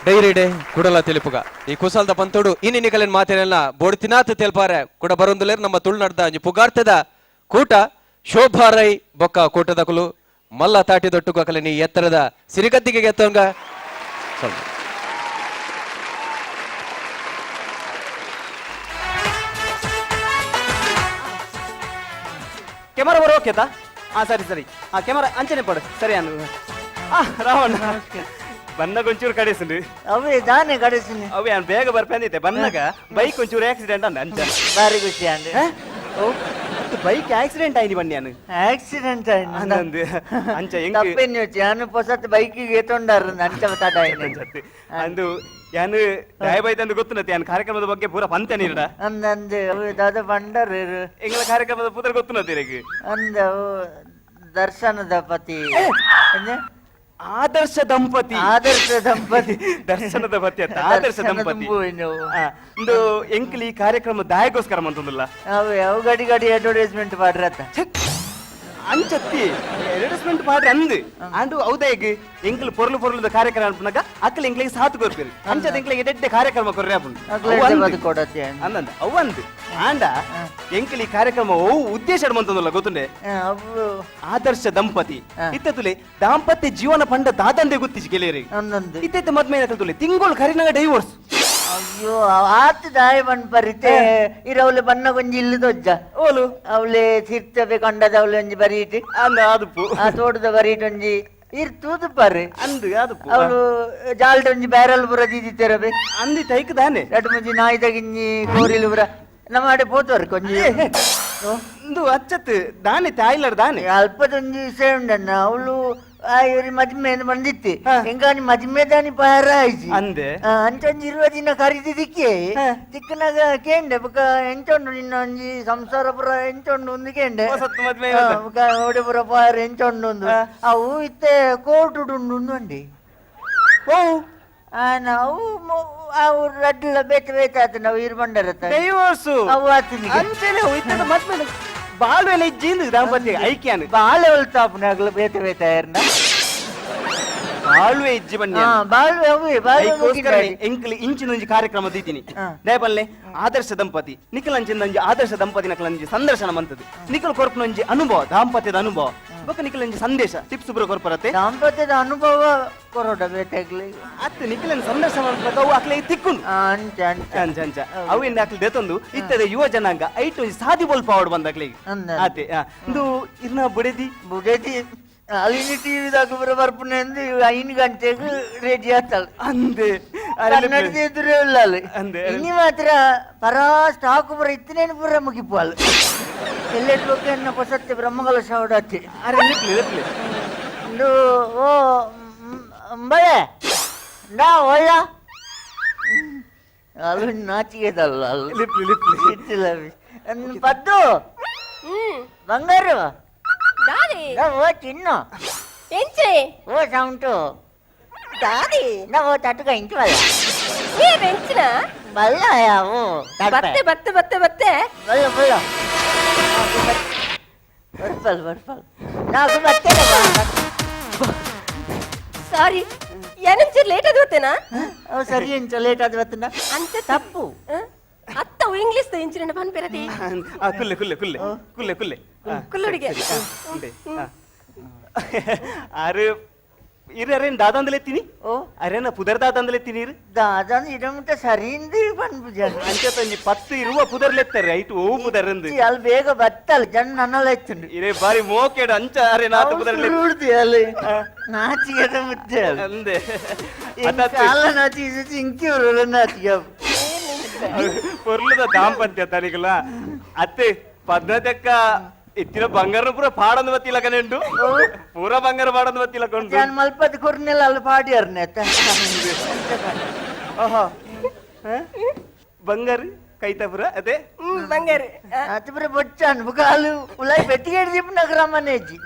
Dairy day ಕುಡಲ ತೆಲಿಪುಗ ಈ ಕುಸಲ್ದ ಪಂತೋಡು ಇನಿ ನಿಕಲೆನ್ ಮಾತೆರೆಲ್ಲ ಬೋಡ್ತಿನಾತ್ ತೆಲ್ಪಾರೆ ಕುಡ ಬರೊಂದುಲೇರ್ ನಮ್ಮ ತುಳುನಾಡ್ದ ಒಂಜಿ ಪುಗಾರ್ತೆದ ಕೂಟ ಶೋಭಾ ರೈ ಬೊಕ್ಕ ಕೂಟದಕುಲು ಮಲ್ಲ ತಾಟಿ ದೊಟ್ಟುಗು ಅಕಲೆ ಎತ್ತರದ ಸಿರಿಗದ್ದಿಗೆ ಗೆತ್ತೊಂಗ ಸ್ವಲ್ಪ ಕೆಮರಾ ಬರೋ ಓಕೆತಾ? ಹಾ ಸರಿ ಸರಿ, ಆ ಕೆಮರಾ ಅಂಚನೆ ಪಡು ಸರಿ. ಅನ್ನು ಆ ರಾವಣ ಬನ್ನಾಗ ಒಂಚೂರು ಕಡಿಸುಂಡು. ಅವೇ ದಾನೆ ಕಡಿಸಿನಿ. ಅವೇ ನಾನು ಬೇಗ ಬರ್ಪಂದಿದ್ದೆ, ಬನ್ನಾಗ ಬೈಕ್ ಒಂಚೂರು ಆಕ್ಸಿಡೆಂಟ್ ಅಂದ ಅಂಚ. ಬಾರಿ ಖುಷಿ ಅಂದೆ. ಓ ಬೈಕ್ ಆಕ್ಸಿಡೆಂಟ್ ಆಯ್ನಿ ಬನ್ನಿ ನಾನು. ಆಕ್ಸಿಡೆಂಟ್ ಅಂದಂದು ಅಂಚ ಎಂಕ್ ತಪ್ಪೇನು ಯಾನು ಪೊಸತ್ ಬೈಕಿಗೆ ತೊಂಡಾರ ಅಂಚ ತಡ ಅಂಚತ್ತೆ. ಅಂದು ಯಾನು ದಯಬೈತಂದು ಗೊತ್ತುನತ್ತೆ, ಯಾನ್ ಕಾರ್ಯಕ್ರಮದ ಬಗ್ಗೆ ಪೂರ ಪಂತೆ ನೀಡ. ಅಂದಂದು ಅವು ದಾದ ಬಂಡರ್. ಎಂಗಳ ಕಾರ್ಯಕ್ರಮದ ಪೂರ ಗೊತ್ತುನತ್ತೆ ಇರಗ್. ಅಂದ ಅವು ದರ್ಶನದ ಪತಿ ಅಂದೆ? ಆದರ್ಶ ದಂಪತಿ. ಆದರ್ಶ ದಂಪತಿ. ದರ್ಶನದ ಪತಿ ಅತ್ತ ಆದರ್ಶ ದರ್ಶನ ದಂಪತಿ. ದುಂಬು ಇನ್ನು. ಆ, ಇಂದು ಎಂಕ್ಲಿ ಈ ಕಾರ್ಯಕ್ರಮ ದಾಯಗೋಸ್ಕರ ಮಂತಂದುಲ್ಲ. ಅವು ಅವು ಗಡಿ ಗಡಿ ಅಡ್ವರ್ಟೈಸ್ಮೆಂಟ್ ಮಾಡ್ರತ್ತ. ಅಂಚತ್ತಿ ಅಡ್ವರ್ಟೈಸ್ಮೆಂಟ್ ಮಾಡ್ರಿ ಅಂದ್ ಅಂಡು ಹೌದಾಗ ಎಂಕ್ಲು ಪೊರ್ಲು ಪೊರ್ಲುದ ಕಾರ್ಯಕ್ರಮ ಅನ್ಪುನಾಗ ಅಕ್ಕಲ್ ಎಂಕ್ಲಿಗೆ ಸಾಥ್ ಕೊರ್ಪಿರಿ ಅಂಚದ ಎಂಕ್ಲಿಗೆ ಎಡ್ಡೆ ಕಾರ್ಯಕ್ರಮ ಕೊರ್ರಿ ಅಪ್ಪುಂಡು. ಅಕ್ಲು ಎಡ್ಡೆ ಬದು ಕೊಡತ್ತೆ. ಅಂದಂದ ಅವು ಅಂದ್ ಆಂಡ ಎಂಕ್ಲಿ ಈ ಕಾರ್ಯಕ್ರಮ ಓ ಉದ್ದೇಶ ಮಂತಂದುಲ್ಲ ಗೊತ್ತುಂಡೆ. ಅವು ಆದರ್ಶ ದಂಪತಿ ಇತ್ತ ತುಲೆ ದಾಂಪತ್ಯ ಜೀವನ ಪಂಡ ದಾದಂದೆ ಗೊತ್ತಿಸಿ ಗೆಳೆಯರಿಗೆ. ಅಂದಂದು. ಇತ್ತೈತೆ ಮದ್ಮೆ ತುಲೆ ತಿಂಗಳು ಕರಿನಾಗ ಡೈವೋರ್ಸ್. ಅಯ್ಯೋ ಆತ ದಾಯ ಬಣ್ಣ ಪರಿತೆ ಇರವಲೆ ಬಣ್ಣ ಕೊಂಜಿ ಇಲ್ಲಿ ದೊಜ್ಜ. ಓಲು ಅವಳೆ ತಿರ್ತವೆ ಕಂಡದವಳೆ ಒಂಜಿ ಬರೀಟಿ. ಅಂದ ಆದುಪ್ಪು. ಆ ತೋಟದ ಬರೀಟ್ ಒಂಜಿ ಇರ್ ತೂದುಪಾರು. ಅಂದು ಆದುಪ್ಪು. ಅವಳು ಜಾಲ್ಟ ಒಂಜಿ ಬ್ಯಾರಲ್ ಪುರ ದೀದಿತ್ತರಬೆ. ಅಂದಿ ತೈಕ್ ದಾನೆ. ರಡ್ಡು ಮುಂಜಿ ನಾಯಿದ ಗಿಂಜಿ ಕೋರಿಲು ಪುರ ನಮ್ಮ ಆಡೆ ಪೋತವರು ಕೊಂಜಿ. ಇಂದು ಅಚ್ಚತ್ ದಾನೆ ತಾಯಿಲರ್ ದಾನೆ. ಅಲ್ಪದೊಂಜಿ ವಿಷಯ ಉಂಡಣ್ಣ, ಅವಳು ಆ ಇವ್ರಿ ಮದ್ಮೆ ಬಂದಿತ್ತು ಹೆಂಗಾನಿ ಮದ್ಮೆ ದಾನಿ ಪಾರ ಆಯ್ತು ಅಂದೆ. ಅಂಚೊಂಜಿ ಇರುವ ದಿನ ಕರಿದಿದ್ದಕ್ಕೆ ತಿಕ್ಕನಾಗ ಕೇಂಡೆ ಬೊಕ ಎಂಚೊಂಡು ನಿನ್ನ ಒಂಜಿ ಸಂಸಾರ ಪುರ ಎಂಚೊಂಡು ಒಂದು ಕೇಂಡೆ. ಹೊಸತ್ತು ಮದ್ಮೆ. ಬೊಕ ಓಡೆ ಪುರ ಪಾರ ಎಂಚೊಂಡು ಒಂದು ಅವು ಇತ್ತೆ ಕೋರ್ಟ್ ಉಂಡು ಉಂಡು. ಓ ಅವು ಅವು ರಡ್ಲ ಬೇತೆ ಬೇತೆ ಆತು ನಾವು ಇರು ಬಂಡರತ್ತ. ಡೈವೋರ್ಸ್. ಅವು ಆತನಿಗೆ ಅಂಚೆನೆ ಇತ್ತದ ಮದ್ಮೆ ಬಾಳ್ವೆಲ್ಲ ಇಜ್ಜಿಂದು ದಾಂಪತ್ಯ ಐಕ್ಯಾನು. ಬಾಳೆ ಒಲ್ತಾಪುನಾಗ್ಲು ಬೇತೆ ಬೇತೆ ಆಯರ್ನ. ಬಾಳ್ವೆ ಇಜ್ಜಿ ಬನ್ನಿ. ಬಾಳ್ವೆ ಅವೇ ಬಾಳ್ವೆ. ಐಕೋಸ್ಕರ ಎಂಕ್ಲಿ ಇಂಚಿನೊಂಜಿ ಕಾರ್ಯಕ್ರಮ ದೀತೀನಿ ದಯಪಲ್ಲೆ ಆದರ್ಶ ದಂಪತಿ ನಿಖಲಂಚಿನೊಂಜಿ ಆದರ್ಶ ದಂಪತಿ ನಕಲಂಜಿ ಸಂದರ್ಶನ ಮಂತದ್ದು ನಿಖಲ್ ಕೊರ್ಪನೊಂಜಿ ಅನುಭವ ದಾಂಪತ್ಯದ ಅನುಭವ ಬೊಕ್ಕ ನಿಖಲಂಜಿ ಸಂದೇಶ ಟಿಪ್ಸ್ ಪೂರ ಕೊರ್ಪರತ್ತೆ. ದಾಂಪತ್ಯದ ಅನುಭವ ಕೊರೋಡ ಬೇತಾಗ್ಲಿ. ಅತ್ತ ನಿಖಲನ್ ಸಂದರ್ಶನ ಮನ್ಪುನಗ ಅವು ಅಕ್ಲೆ ತಿಕ್ಕುನು. ಅಂಚ ಅಂಚ. ಅಂಚ ಅಂಚ ಅವು ಇಂದ ಅಕ್ಲೆ ದೇತೊಂದು ಇತ್ತದ ಯುವ ಜನಾಂಗ ಐಟ್ ಒಂಜಿ ಸಾದಿ ಬೊಲ್ಪ ಆವಡ್ ಬಂದಕ್ಲೆ. ಅಂದ. ಆತೆ ಇಂದು ಇರ್ನ ಬುಡೆದಿ. ಬುಡೇದಿ ಅಲ್ಲಿನ ಟಿವಿದಾಗ ಬರ ಬರ್ಪುನೆ ಅಂದು 5 ಗಂಟೆಗೆ ರೆಡಿ ಆಗ್ತಾಳೆ. ಅಂದೆ. ಕನ್ನಡದ ಎದುರೇ ಇಲ್ಲ ಅಲ್ಲಿ. ಅಂದೆ. ಇನ್ನು ಮಾತ್ರ ಪರಾ ಸ್ಟಾಕ್ ಪುರ ಇತ್ತನೇನು ಪುರ ಮುಗಿಪು ಅಲ್ಲ ಎಲ್ಲೆಟ್ ಎನ್ನ ಹೊಸತ್ತೆ ಬ್ರಹ್ಮಕಲಶ ಹೊಡತ್ತಿ. ಅರೆ ಲಿಪ್ಲಿ ಲಿಪ್ಲಿ. ಇಂದು ಓ ಅಂಬಳೆ ನಾ ಒಳ್ಳ ಅಲ್ಲಿ ನಾಚಿಗೆದಲ್ಲ ಅಲ್ಲಿ. ಲಿಪ್ಲಿ ಲಿಪ್ಲಿ. ಇತ್ತಿಲ್ಲ ಪದ್ದು ಬಂಗಾರು. ದಾದಿ. ನಾ ಓ ಚಿನ್ನು. ಎಂಚೆ. ಓ ಸೌಂಟು. ದಾದಿ. ನಾ ಓ ತಟಕ ಇಂಚು ಬಲ್ಲ. ಏ ಬೆಂಚಿನ ಬಲ್ಲ ಯಾವು. ಬತ್ತೆ ಬತ್ತೆ ಬತ್ತೆ ಬತ್ತೆ. ಬಲ್ಲ ಬಲ್ಲ ಬರ್ಪಲ್ ಬರ್ಪಲ್ నాకు ಬತ್ತೆ. ಸಾರಿ ಏನಂಚೂರು ಲೇಟ್ ಅದು ಬತ್ತೇನಾ? ಓ ಸರಿ ಎಂಚ ಲೇಟ್ ಆದ ಬತ್ತನ. ಅಂಚ ತಪ್ಪು. ಅತ್ತ ಇಂಗ್ಲಿಷ್ ಇಂಚಿನ ಪನ್ಪೆರತಿ. ಆ ಕುಲ್ಲೆ ಕುಲ್ಲೆ ಕುಲ್ಲೆ ಕುಲ್ಲೆ ಕುಲ್ಲೆ. ಕುಲ್ಲುಡಿಗೆ. ಉಂಡೆ. ಆರು ಇರು ದಾದಂದಲೆತ್ತೀನಿ. ಓ ಅರೇನ ಪುದರ್ ದಾದಂದಲೆತ್ತೀನಿ ಇರು. ದಾದನ್ ಇಡಮುಟ್ಟ ಸರಿಂದು ಪನ್ಪುಜ. ಅಂಚತಂಜಿ 10 ಇರುವ ಪುದರ್ಲೆತ್ತಾರೆ ಐಟು ಓ ಪುದರ್ ಅಲ್ಲಿ ಬೇಗ ಬತ್ತಲ್ ಜನ ನನ್ನಲ್ಲ ಎತ್ತುಂಡು. ಇರೇ ಬಾರಿ ಮೋಕೆಡ್ ಅಂಚ ಅರೆ ನಾತು ಪುದರ್ಲೆ ಅಲ್ಲಿ ನಾಚಿಗೆದ ಮುತ್ತೆ ಅಲ್ಲಿ. ಅಂದೆ. ಕಾಲ ನಾಚಿಗೆ ಇಂಕಿ ಬರೋಲ್ಲ ನಾಚಿಗೆ. ಪೊರ್ಲದ ದಾಂಪತ್ಯ ತನಿಗಲ ಅತ್ತೆ ಪದ್ಧತಕ್ಕ ಇತ್ತಿನ ಬಂಗಾರ ಪೂರ ಪಾಡಂದು ಬತ್ತಿಲ್ಲ ಕನೆಂಡು ಪೂರ ಬಂಗಾರ ಪಾಡಂದು ಬತ್ತಿಲ್ಲ ಕೊಂಡು. ನಾನು ಮಲ್ಪದ ಕೊರ್ನೆಲ್ಲ ಅಲ್ಲಿ ಪಾಡಿಯಾರನೆ ಅತ್ತ. ಓಹೋ ಬಂಗಾರ ಕೈತಾಪುರ ಅದೇ. ಬಂಗಾರ ಅತ್ತಪುರ ಬೊಚ್ಚಾನ್ ಬುಕಾಲು ಉಲಾಯ್ ಪೆಟ್ಟಿಗೆ ಹಿಡ್ದಿಪ್ಪು ನಗರ ಮನೆಜ್ಜಿ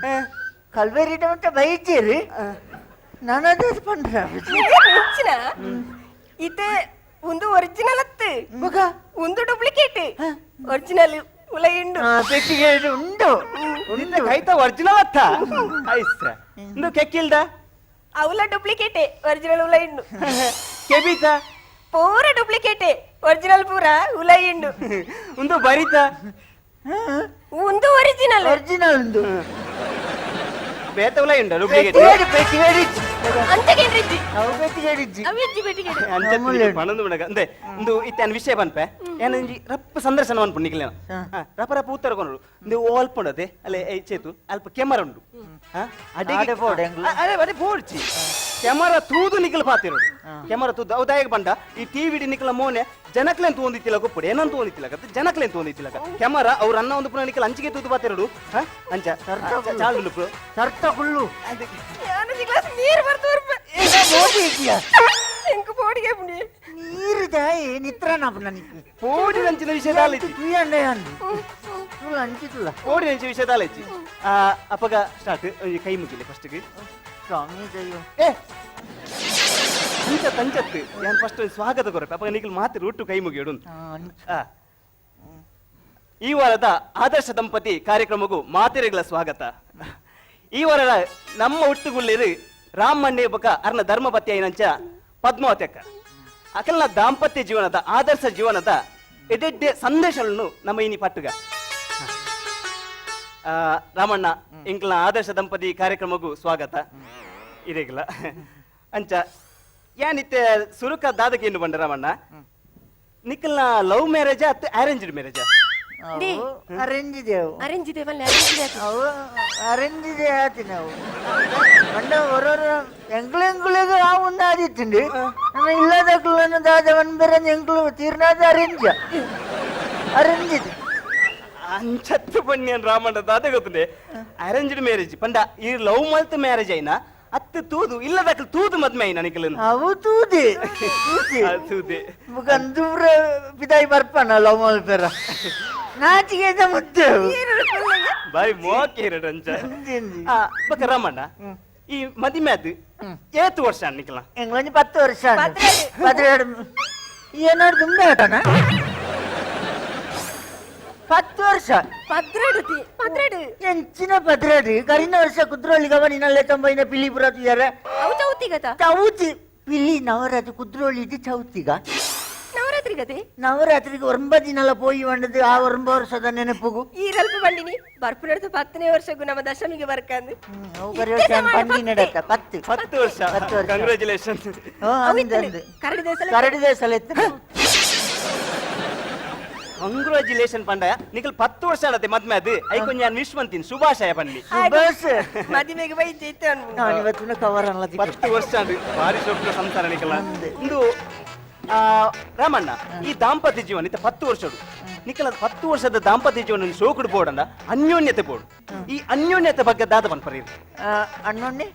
ಕಲ್ಬೇರಿಟ ಮಟ್ಟ ಬೈಚೇರಿ ನಾನು ಅದೇ ಪಂಡ್ರ. ಎಂಚಿನ ಇತ್ತೆ ಒಂದು ಒರಿಜಿನಲ್ ಅತ್ತು ಬುಕ ಒಂದು ಡೂಪ್ಲಿಕೇಟ್ ಒರಿಜಿನಲ್ ಉಲೈ ಉಂಡು. ಪೆಟ್ಟಿಗೆ ಉಂಡು. ಉಂಡು ಕೈತ ಒರಿಜಿನಲ್ ಅತ್ತ ಐಸ್ರ ಇಂದು ಕೆಕ್ಕಿಲ್ದ ಅವಲ ಡೂಪ್ಲಿಕೇಟ್ ಒರಿಜಿನಲ್ ಉಲೈ ಉಂಡು. ಕೆಬಿತ ಪೂರ ಡೂಪ್ಲಿಕೇಟ್ ಒರಿಜಿನಲ್ ಪೂರ ಉಲೈಂಡು. ಒಂದು ಬರಿತ. ಒಂದು ಒರಿಜಿನಲ್. ಒರಿಜಿನಲ್ ಉಂದು. ಬೇತ ಉಲೈ ಉಂಡ ಡೂಪ್ಲಿಕೇಟ್. ಪೆಟ್ಟಿಗೇಡಿ ಪೆಟ್ಟಿಗೇಡಿ. ಅಂಚಗೇನ್ರಿಜ್ಜಿ. ಅವು ಪೆಟ್ಟಿಗೇಡಿಜ್ಜಿ. ಅವಿಜ್ಜಿ ಪೆಟ್ಟಿಗೇಡಿ. ಅಂಚ ಪಣೊಂದು ಬಿಡಗ ಅಂದೆ ಇಂದು ಇತ್ತೆ ವಿಷಯ ಪನ್ಪೆ ಏನಂಜಿ ರಪ್ಪ ಸಂದರ್ಶನ ಪನ್ಪು ನಿಕ್ಲೆನ ರಪ್ಪ ರಪ್ಪ ಉತ್ತರ ಕೊನರು ಇಂದು ಓ ಅಲ್ಪ ಉಂಡತೆ ಅಲ್ಲೇ ಚೇತು ಅಲ್ಪ ಕೆಮರ ಉಂಡು. ಆಡೆ ಬೋಡು ಎಂಗ್ಲು. ಅರೆ ಅರೆ ಬೋಡ್ಚಿ ಕೆಮರ ತೂದು ನಿಕಲ್ ಪಾತಿರೋಡು ಕೆಮರ ತೂದು ಅವು ದಾಯಕ ಪಂಡ ಈ ಟಿವಿ ನಿಕಲ ಮೋನೆ ಜನಕ್ಲೇನ್ ತೂಂದಿತ್ತಿಲ್ಲ ಗೊಪ್ಪುಡು ಏನಂತ ತೂಂದಿತ್ತಿಲ್ಲ ಜನಕ್ಲೇನ್ ತೂಂದಿತ್ತಿಲ್ಲ ಕೆಮರ ಅವ್ರ ಅನ್ನ ಒಂದು ಪುನಃ ನಿಕಲ್ ಅಂಚಿಗೆ ತೂದು ಪಾತಿರೋಡು. ಅಂಚ ಚಾಲು ಸರ್ತ ಕುಳ್ಳು. ಗ್ಲಾಸ್ ನೀರು ಬರ್ತದೆ. ಎಂಕ್ ಪೋಡಿಗೆ ಪುಣಿ. ನೀರು ದಾಯಿ ನಿತ್ರನ ನನಗೆ. ಪೋಡಿ ನಂಚಿನ ವಿಷಯ ದಾಲಿಚ್ಚಿ. ತುಯ್ಯಂಡ ಅಂದು ತುಳ ಅಂಚಿతుಲ. ಪೋಡಿ ನಂಚಿನ ವಿಷಯ ದಾಲಿಚ್ಚಿ. ಅಪ್ಪಗ ಸ್ಟಾರ್ಟ್ ಕೈ ಮುಗಿಲೆ ಫಸ್ಟ್ಗೆ. ಸ್ವಾಮಿ ದೈವ. ಏ ಅಂಚತ್ ಅಂಚತ್ತು ಯಾನ್ ಫಸ್ಟ್ ಸ್ವಾಗತ ಕೊರಪೆ ಅಪ್ಪಗ ನಿಕಲ್ ಮಾತು ರೂಟು ಕೈ ಮುಗಿಯೋಡು. ಈ ವಾರದ ಆದರ್ಶ ದಂಪತಿ ಕಾರ್ಯಕ್ರಮಕ್ಕೂ ಮಾತೆರೆಗಳ ಸ್ವಾಗತ. ಈ ವಾರದ ನಮ್ಮ ಹುಟ್ಟುಗುಳ್ಳಿರು ರಾಮಣ್ಣೆ ಬೊಕ ಅರ್ನ ಧರ್ಮಪತಿ ಐನಂಚ ಪದ್ಮಾವತಿ ಅಕ್ಕ ಅಕಲ್ನ ದಾಂಪತ್ಯ ಜೀವನದ ಆದರ್ಶ ಜೀವನದ ಎಡೆಡ್ಡೆ ಸಂದೇಶಗಳನ್ನು ನಮ್ಮ ಇನಿ ಪಟ್ಟುಗ. ರಾಮಣ್ಣ ಇಂಕ್ಲ ಆದರ್ಶ ದಂಪತಿ ಕಾರ್ಯಕ್ರಮಕ್ಕೂ ಸ್ವಾಗತ ಇದೇಗಿಲ್ಲ. ಅಂಚ ಯಾನಿತ್ತೆ ಸುರುಕ ದಾದಕ್ಕೆ ಏನು ಬಂಡ ರಾಮಣ್ಣ ನಿಕ್ಕಲ್ನ ಲವ್ ಮ್ಯಾರೇಜಾ ಅತ್ತ ಅರೇಂಜ್ಡ್ ಮ್ಯಾರೇಜಾ? ಅರೇಂಜ್ ದೇವು. ಅರೇಂಜ್ ದೇವಲ್ಲ ಅರೇಂಜ್. ಅವು ಅರೇಂಜ್ ಆತಿ ನಾವು ಮಂಡ ಹೊರೊರ ಎಂಕ್ಲು ಎಂಕ್ಲಿಗೆ ಆ ಒಂದು ಆದಿತ್ತುಂಡು ನಮ್ಮ ಇಲ್ಲದಕ್ಲು ದಾದವನ್ ಬೇರೆ ಎಂಕ್ಲು ತೀರ್ನಾದ ಅರೇಂಜ್ ಅರೇಂಜ್ ಇದು. ಅಂಚತ್ತು ಬನ್ನಿಯನ್ ರಾಮಣ್ಣ ದಾದ ಗೊತ್ತುಂಡೆ ಅರೇಂಜ್ಡ್ ಮ್ಯಾರೇಜ್ ಪಂಡ ಈ ಲವ್ ಮಲ್ತ್ ಮ್ಯಾರೇಜ್ ಐನ ಅತ್ತು ತೂದು ಇಲ್ಲದಕ್ಲು ತೂದು ಮದ್ಮೆ ಐನ ನಿಕ್ಕಲು. ಅವು ತೂದೆ ತೂದೆ ತೂದೆ ಮುಖಂದೂರ ಪಿದಾಯಿ ಬರ್ಪನ ಲವ್ ಮಲ್ಪೆರ ನಾಚಿಗೆ ಮುದ್ದೆ ಬಾರಿ ಮೋಕೆ ಇರಡು ಅಂಚ. ಬಕ್ಕ ರಾಮಣ್ಣ ಈ ಮದಿಮೆ ಅದು ಏತು ವರ್ಷ ನಿಕ್ಕಲ? ಎಂಗ್ಲಂಜಿ 10 ವರ್ಷ 12 ಏನಾದ್ರು ತುಂಬ ಆಟನ 10 ವರ್ಷ 12 12 ಎಂಚಿನ 12 ಕರಿನ ವರ್ಷ ಕುದ್ರೋಳಿ ಗವನಿನಲ್ಲೇ ತಂಬೈನ ಪಿಲಿಪುರ ತುಯ್ಯಾರ. ಅವು ಚೌತಿಗತ ಚೌತಿ ಪಿಲಿ ನವರಾತ್ರಿ ಕುದ್ರೋಳಿ ಇದು ಚೌತಿಗ ನವರಾತ್ರಿ ಗತೆ ನವರಾತ್ರಿಗೆ 9 ದಿನಲ ಪೋಯಿ ಬಂಡದು ಆ 9 ವರ್ಷದ ನೆನಪುಗು ಈ ರಲ್ಪ ಬಂಡಿನಿ ಬರ್ಪು ನಡೆದು 10ನೇ ವರ್ಷಕ್ಕೂ ನಮ್ಮ ದಶಮಿಗೆ ಬರ್ಕಂದು ಬಂಡಿ ನಡತ 10 10 ವರ್ಷ. ಕಂಗ್ರಾಚುಲೇಷನ್. ಕರಡಿ ದೇಶಲ ಎತ್ತು. ಕಂಗ್ರಾಚುಲೇಷನ್ ಪಂಡ ನಿಕಲ್ 10 ವರ್ಷ ಆಡತ್ತೆ ಮದ್ಮೆ ಅದು ಐಕೊಂಜ ನಾನು ವಿಶ್ ಮಂತೀನಿ ಶುಭಾಶಯ ಪನ್ನಿ. ಬಸ್ ಮದಿಮೆಗೆ ಬೈತೆ ಇತ್ತು ನಾನು ಇವತ್ತಿನ ಕವರ್ ಅಲ್ಲ 10 ವರ್ಷ ಅದು ಭಾರಿ ಸೊಪ್ಪು ಸಂಸಾರ ನಿಕಲ. ಇಂದು ರಾಮಣ್ಣ ಈ ದಾಂಪತ್ಯ ಜೀವನ ಇತ್ತ 10 ವರ್ಷಡು ನಿಕಲ 10 ವರ್ಷದ ದಾಂಪತ್ಯ ಜೀವನ ಶೋಕುಡು ಬೋಡಂಡ ಅನ್ಯೋನ್ಯತೆ ಬೋಡು. ಈ ಅನ್ಯೋನ್ಯತೆ ಬಗ್ಗೆ ದಾದ ಪನ್ಪರಿ. ಅನ್ಯೋನ್ಯ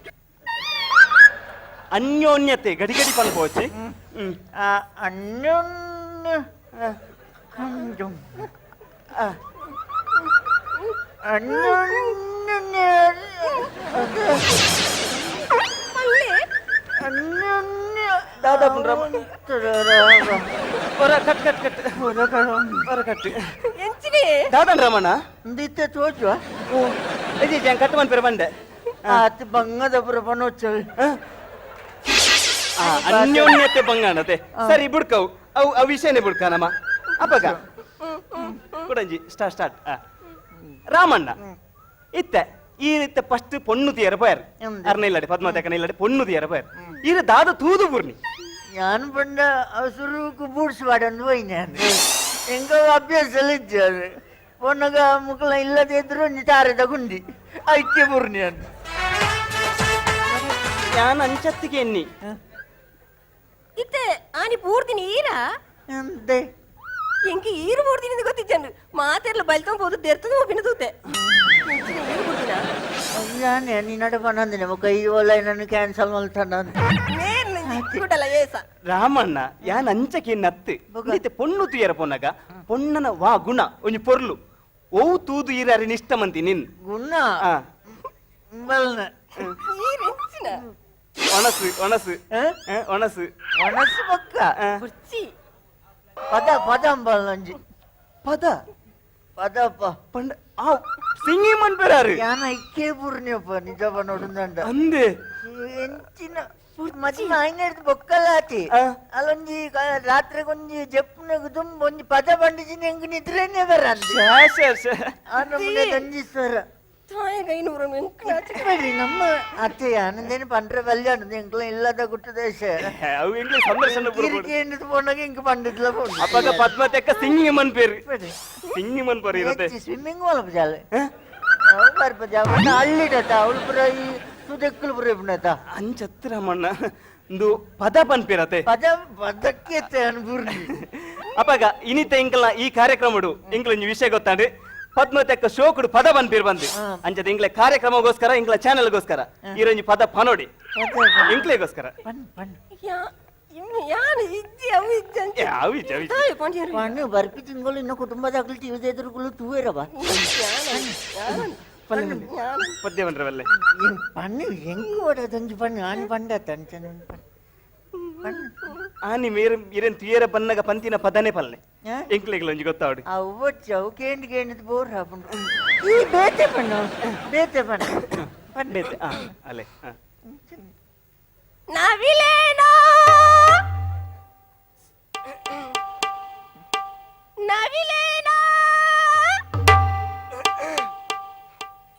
ಅನ್ಯೋನ್ಯತೆ ಗಡಿ ಗಡಿ ಪನ್ಪೋಚಿ. ಅನ್ಯೋನ್ಯ ಅನ್ಯೋನ್ಯ ಅನ್ಯೋನ್ಯ ದಾದಾ ಪುಂಡ್ರಮ್ಮ ಹೊರ cut cut cut ಹೊರ ಕಟ್ ಎಂಚಿನೇ ದಾದನ್ ರಮಣ ಇಂದಿತ್ತೆ ತೋಚುವ. ಓ ಅಜ್ಜಿ ಜನ್ ಕಟ್ ಮನ್ಪೆರ ಬಂಡೆ ಆತ ಬಂಗದ ಪುರ ಪನೋಚಲ್. ಅನ್ಯೋನ್ಯತೆ ಬಂಗಾಣತೆ ಸರಿ ಬುಡ್ಕವು ಅವು ಆ ವಿಷಯನೇ ಬುಡ್ಕ ನಮ್ಮ ಅಪ್ಪಗ ಕುಡಂಜಿ ಸ್ಟಾರ್ಟ್ ಸ್ಟಾರ್ಟ್. ರಾಮಣ್ಣ ಇತ್ತೆ ಈ ರೀತಿ ಫಸ್ಟ್ ಪೊಣ್ಣು ತೀಯರ ಪೋಯರ್ ಅರ್ನ ಇಲ್ಲಡೆ ಪದ್ಮಾವತಿ ಇಲ್ಲಡೆ ಪೊಣ್ಣು ತೀಯರ ಪೋಯರ್ ಇದು ದಾದ ತೂದು ಪೂರ್ಣಿ. ഞാൻ പണ്ട് ಸುರುಕು ಬೂಟ್ಸ್ ವಾಡನ್ನು ಹೋಯ್ನೆ ಎಂಗ ಅಭ್ಯಾಸ ಇಜ್ಜಾರು ಪೊನ್ನಗ ಮುಕ್ಕಲ ಇಲ್ಲದೆ ಇದ್ರು ತಾರದ ಗುಂಡಿ ಐಕ್ಯ ಪೂರ್ಣಿ ಅಂತ. ഞാൻ ಅಂಚತ್ತಿಗೆ ಎನ್ನಿ ಇತ್ತೆ ಆನಿ ಪೂರ್ತಿನಿ ಈರಾ ಎಂತೆ ಎಂಕ ಈರು ಪೂರ್ತಿನಿ ಗೊತ್ತಿಜ್ಜಂಡು ಮಾತೆರ್ಲ ಬಲ್ತೊಂದು ಹೋದು ದೆರ್ತದ ಹೋಗಿನ ತೂತೆ ಈರು ಪೂರ್ತಿನ ഞാനേ നിന്നോട് പണന്തിന് ಕೈ ಓಲ ನನ್ನ ಕ್ಯಾನ್ಸಲ್ ಮಲ್ತಂಡ. ರಾಮಣ್ಣ ಯಾನ್ ಅಂಚಕ್ಕೆ ನತ್ತು ಇತ್ತೆ ಪೊಣ್ಣು ತುಯರ ಪೊನ್ನಗ ಪೊಣ್ಣನ ವಾ ಗುಣ ಒಂಜಿ ಪೊರ್ಲು ಓ ತೂದು ಈರಾರಿ ನಿಷ್ಠ ಮಂತಿ ನಿನ್ ಗುಣ ಒಣಸು ಒಣಸು ಒಣಸು ಒಣಸು ಪಕ್ಕ ಪದ ಪದ ಅಂಬಲ್ ಪದ ಪದಪ್ಪ ಪಂಡ ಆ ಸಿಂಗಿಂಗ್ ಮನ್ಪೆರಾರು ಯಾನ ಐಕೆ ಪೂರ್ಣಿಯಪ್ಪ ನಿಜ ನೋಡುಂದಂಡ ಅಂದೆ ಎಂಚಿನ ಮದ್ಮೆ ಆಯ್ನೆಡ್ದು ಬೊಕ್ಕಲಾತಿ ಅಲ್ಲೊಂಜಿ ರಾತ್ರಿ ಒಂಜಿ ಜಪ್ಪುನಗ ದುಂಬು ಒಂಜಿ ಪದ ಬಂಡಿಜಿನ ಎಂಗ್ ನಿದ್ರೆನೆ ಬರಂದು. ಆ ನಮ್ಮನೆ ದಂಜಿಸ್ವರ. ತಾಯಿಗೆ 500 ಬೇಡಿ, ನಮ್ಮ ಅತ್ತೆ ಆನಂದೇನು ಪಂಡ್ರೆ ಬಲ್ಯಾಣ ಎಂಕ್ಲ ಇಲ್ಲದ ಗುಟ್ಟು ದೇಶ. ಅವು ಎಂಗ್ಲ ಸಂದರ್ಶನ ಪೂರ ಬೋಡು. ಕಿರಿಕಿ ಪೋನಾಗ ಇಂಕ್ ಪಂಡಿದ್ಲ ಪೋಂಡು. ಅಪಗ ಪದ್ಮತೆಕ್ಕ ಸಿಂಗಿಂಗ್ ಮನ್ ಪೇರು. ಬೇಡಿ. ಸಿಂಗಿಂಗ್ ಮನ್ ಪೇರು ಇರತ್ತೆ. ಸ್ವಿಮ್ಮಿಂಗ್ ಮಲ್ಪ ಜಾಲೆ. ಅವು ಬರ್ಪಜ ಅವನ ಅಳ್ಳಿಡತ ಅವಳು ಪುರ ಈ ತುದೆಕ್ಕಲು ಪುರ ಇಪ್ಪುನತ. ಅಂಚತ್ರ ಮಣ್ಣ ಇಂದು ಪದ ಪನ್ಪಿರತೆ. ಪದ ಪದಕ್ಕೆ ಅನ್ಪುರ್ನಿ. ಅಪಗ ಇನಿತ ಎಂಕಲ್ನ ಈ ಕಾರ್ಯಕ್ರಮಡು ಎಂಕ್ಲ ಒಂಜಿ ವಿಷಯ ಗೊತ್ತಾಂಡು. ಪದ್ಮತೆಕ್ಕ ಶೋಕುಡು ಪದ ಪನ್ಪಿರ್ ಬಂದು. ಅಂಚದ ಎಂಕ್ಲೆ ಕಾರ್ಯಕ್ರಮಗೋಸ್ಕರ ಎಂಕ್ಲ ಚಾನೆಲ್ಗೋಸ್ಕರ ಈರೊಂಜಿ ಪದ ಪನೋಡಿ ಎಂಕ್ಲೆಗೋಸ್ಕರ. ಪನ್ ಪನ್. ಯಾನು ಇಜ್ಜಿ ಅವು ಇಜ್ಜಿ ಅಂತ. ಏ, ಅವು ಇಜ್ಜಿ, ಅವು ಇಜ್ಜಿ. ತಾಯಿ ಪಂಡಿಯರು. ಪಣ್ಣು ಬರ್ಪಿ ತಿಂಗಳು ಇನ್ನು ಕುಟುಂಬದಾಗಲು ಟಿವಿ ಎದುರುಗಳು ತೂವೇರವ. ಪದ್ಯ ಬಂದ್ರೆ ಬಲ್ಲೆ. ಪಣ್ಣು ಹೆಂಗ್ ಓಡೋದೊಂಜಿ ಪಣ್ಣು ಆನ್ ಪಂಡತ ಅಂಚನೆ ಪಣ್ಣು. ಆನಿ ಮೇರೆ ಇರೇನ್ ತುಯೇರ ಬನ್ನಗ ಪಂತಿನ ಪದನೆ ಪಲ್ಲೆ. ಆ? ಎಂಕ್ಲೆಗ್ಲ ಒಂಜಿ ಗೊತ್ತಾವಡು. ಅವು ಒಚ್ಚು ಅವು ಕೇಂದ್ ಕೇಂದ್ ಬೋರ್ ಹಾಪುಂಡು. ಈ ಬೇತೆ ಪಣ್ಣು ಬೇತೆ ಪಣ್ಣು ಪಣ್ಣು. ಬೇತೆ, ಆ, ಅಲೆ, ಆ. ನವಿಲೇನೋ ನವಿಲೇನೋ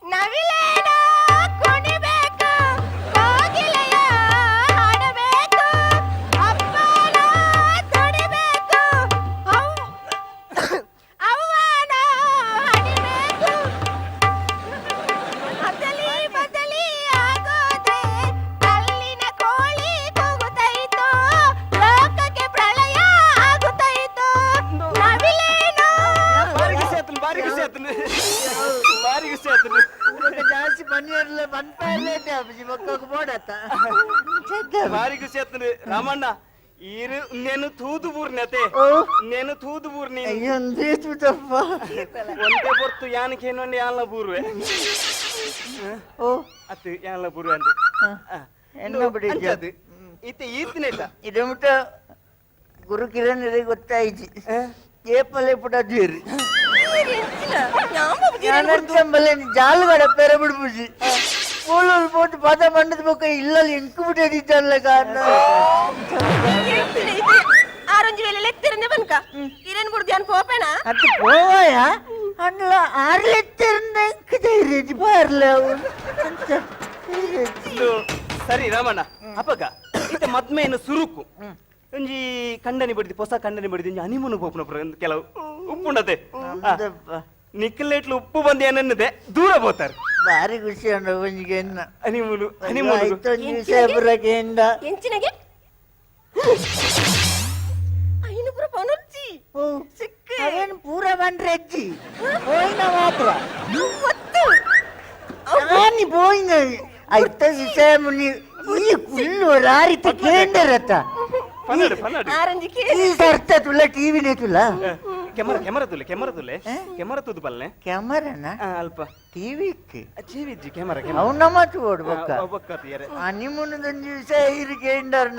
ನವಿಲೇನೋ ಕುಣಿಬೇಕು, ಕೋಗಿಲೆಯ ಹಾಡಬೇಕು, ಅಪ್ಪನ ದುಡಿಬೇಕು, ಅವ್ವನ ಹಡಿಬೇಕು. ಅದಲಿ ಬದಲಿ ಆಗೋದೆ ಕಲ್ಲಿನ ಕೋಳಿ ಕೂಗುತ್ತೈತೋ, ಲೋಕಕ್ಕೆ ಪ್ರಳಯ ಆಗುತ್ತೈತೋ. ನವಿಲೇನೋ. ಬಾರಿ ಖುಷಿ ಆತನು, ಬಾರಿ ಖುಷಿ ಆತನು, ಬಾರಿ ಖುಷಿ ಆತನು. ಇವಾಗ ಜಾಸ್ತಿ ಪನ್ನೀರ್ಲ ಪನ್ಪಾಯಲ್ಲೇ ಬೊಕ್ಕಕ್ಕೆ ಬೋಡತ್ತ. ಬಾರಿ ಖುಷಿ ಆತನು ರಾಮಣ್ಣ. ಈರು ನೇನು ತೂದು ಬೂರ್ನತೆ. ಓ. ನೇನು ತೂದು ಬೂರ್ನಿ. ಅಯ್ಯೋ ತಪ್ಪ. ಒಂದೇ ಪೊರ್ತು ಯಾನಕ್ಕೆ ಏನೊಂದು ಯಾನ್ಲ ಬೂರ್ವೆ. ಓ. ಅತ್ತು ಯಾನ್ಲ ಬೂರ್ವೆ ಅಂದು. ಹ. ಎನ್ನ ಬಿಡಿ. ಅಂಚದು ಇತ್ತೆ ಈತ್ನೇಟ. ಇದು ಮುಟ್ಟ ಗುರು ಕಿರಣ್ ಗೊತ್ತಾಯ್ತು ಏಪಲೆ ಪುಟ ತೀರಿ. ಬಲ್ಲೆ ಜಾಲುಗಡ ಪೆರ ಬಿಡ್ಬುಜಿ ಪೂಲೂರು ಪೋತು ಪದ ಮಂಡದ ಬೊಕ್ಕ ಇಲ್ಲಲ್ಲಿ ಇಂಕು ಬಿಟ್ಟಿದ್ದಾರಲ್ಲ ಕಾರಣ. ಆರೊಂಜಿ ವೇಳೆ ಲೆತ್ತಿರಂದೆ ಬನ್ಕ ಇರೇನ್ ಬುಡ್ದು ಯಾನ್ ಪೋಪೇಣ. ಅದು ಪೋವಾಯ ಅಂಡ್ಲ ಆರ್ಲೆತ್ತಿರಂದ ಇಂಕು ಧೈರ್ಯ ಬಾರ್ಲ ಅಂತ. ಇದು ಸರಿ ರಾಮಣ್ಣ. ಅಪಗ ಇತ್ತೆ ಮದ್ಮೆಯನ್ನು ಸುರುಕು ಒಂಜಿ ಕಂಡನಿ ಬಡಿದಿ ಹೊಸ ಕಂಡನಿ ಬಡಿದಿ ಒಂಜಿ ಹನಿಮೂನ್ ಪೋಪುನ ಕೆಲವು ಉಪ್ಪುಂಡತೆ. ನಿಕ್ಕಲೇಟ್ಲು ಉಪ್ಪು ಬಂದು ಏನನ್ನದೆ ದೂರ ಪೋತಾರೆ. ಭಾರಿ ಖುಷಿ ಉಂಡು ಒಂಜಿಗೆ ಎನ್ನ ಹನಿಮೂನು ಹನಿಮೂನ್. ಆಯ್ತು ಸಾಹೇಬ್ರಗೆ ಎಂದ. ಎಂಚಿನಗೆ ಐನೂರು ಪನೊರ್ಚಿ. ಓ. ಸಿಕ್ಕ. ಅವೇನು ಪೂರ ಬಂದ್ರೆ ಅಜ್ಜಿ ಹೋಯ್ನ ಮಾತ್ರ. ಒತ್ತು. ನಾನಿ ಪೋಯಿನ ಐತ ವಿಷಯ ಮುನಿ ಈ ಕುಲ್ಲು ರಾರಿತ ಕೇಂದ್ರತ. ಪನ್ನಡು ಪನ್ನಡು. ಆರಂಜಿ ಈ ಸರ್ತ ತುಲ್ಲ ಟಿವಿನೇ ತುಲ್ಲ. ಕೆಮರ ಕೆಮರ ತುಲೆ ಕೆಮರ ತುಲೆ ಕೆಮರ ತುದು ಬಲ್ಲೆ. ಕ್ಯಾಮರಾನ? ಅಲ್ಪ. ಟಿವಿ ಇತ್ತು. ಜೀವಿಜ್ಜಿ ಕೆಮರ ಕೆಮರ. ಅವನ ಮಾತು ಓಡ್ಬೇಕ. ಬೊಕ್ಕ ಹನಿಮೂನದೊಂಜಿ ವಿಷಯ ಇರು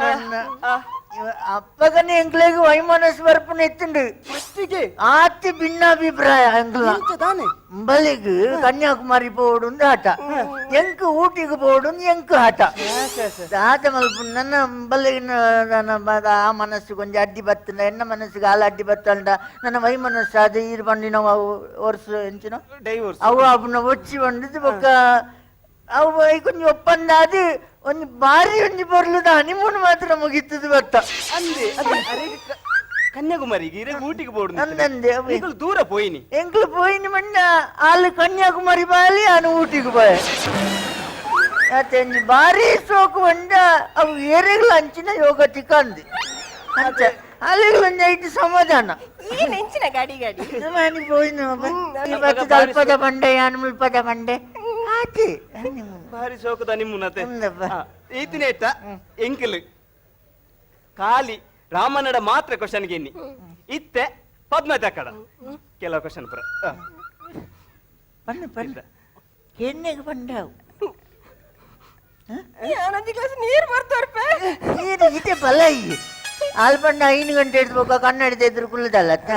ನನ್ನ ಅಪ್ಪಗನೆ ಎಂಕ್ಲೆಗ್ ವೈಮನಸ್ ಬರ್ಪುನ ಎತ್ತುಂಡು. ಫಸ್ಟಿಗೆ ಆತಿ ಭಿನ್ನಾಭಿಪ್ರಾಯ ಎಂಕ್ಲ. ತಾನೆ. ಬಲಿಗ್ ಕನ್ಯಾಕುಮಾರಿ ಪೋಡು ಆಟ, ಎಂಕ್ ಊಟಿಗೆ ಪೋಡು ಎಂಕ್ ಆಟ. ಆತ ಮಲ್ಪ ನನ್ನ ಬಲ್ಲಿನ ಆ ಮನಸ್ಸು ಕೊಂಚ ಅಡ್ಡಿ ಬತ್ತಂಡ ಎನ್ನ ಮನಸ್ಸಿಗೆ ಆಲ ಅಡ್ಡಿ ಬತ್ತಂಡ ನನ್ನ ವೈ ಮನಸ್ಸು ಅದು ಈರು ಬಂಡಿನ ವರ್ಷ ಎಂಚಿನ ಡೈವೋರ್ಸ್. ಅವು ಅವನ ಒಚ್ಚಿ ಬಂಡಿದ್ದು ಬೊಕ್ಕ ಅವು ಕೊಂಚ ಒಪ್ಪಂದ ಅದು ಒಂಜಿ ಬಾರಿ ಒಂಜಿ ಪೊರ್ಲುದ ಹನಿಮೂನ್ ಮಾತ್ರ ಮುಗಿತದ ಬತ್ತ. ಅಂದೆ ಅದೇ ಅರೆ ಕನ್ಯಾಕುಮಾರಿಗೆ ಇರೆ ಊಟಿಗೆ ಬೋಡು. ಅಂದಂದೆ ಅವೆ. ಎಂಕುಲು ದೂರ ಪೋಯಿನಿ. ಎಂಕ್ಲು ಪೋಯಿನಿ ಮಣ್ಣ ಆಲು ಕನ್ಯಾಕುಮಾರಿ ಬಾಲಿ ಆನು ಊಟಿಗೆ ಬಾಯ್ ಅತ್ತೆ ಬಾರಿ ಸೋಕು ಬಂಡ ಅವು ಏರೆಗ್ಲ ಅಂಚಿನ ಯೋಗ ತಿಕ್ಕಂದು ಅಂಚ ಅಲ್ಲಿಗೆ ಒಂಜಿ ಐಟ್ ಸಮಾಧಾನ. ಈ ನೆಂಚಿನ ಗಾಡಿ ಗಾಡಿ. ಮಾನಿ ಪೋಯಿನ ಇವತ್ತು ಅಲ್ಪದ ಬಂಡೆ ಯಾನ್ ಮುಲ್ಪದ ಬಂಡೆ ಆತಿ honeymoon. ಬಾರಿ ಶೋಕದ ನಿಮ್ಮನತೆ. ಹೌದಪ್ಪ. ಈತಿನೇಟ ಎಂಕಲ್ ಖಾಲಿ ರಾಮನಡ ಮಾತ್ರ ಕ್ವಶನ್ ಗೆನ್ನಿ ಇತ್ತೆ ಪದ್ಮತೆ ಅಕ್ಕಡ ಕೆಲವು ಕ್ವಶನ್ ಪುರ. ಪಣ್ಣು ಪಣ್ಣು ಕೆನ್ನೆಗೆ ಬಂಡಾವು. ಯಾನೊಂಜಿ ಗ್ಲಾಸ್ ನೀರು ಬರ್ತೋರ್ಪೆ. ನೀರು ಇದೇ ಬಲ ಈ ಆಲ್ ಬಂಡ 5 ಗಂಟೆ ಹಿಡ್ದು ಕನ್ನಡಿದ ಎದುರು ಕುಲ್ಲದಲ್ಲ ಅಂತ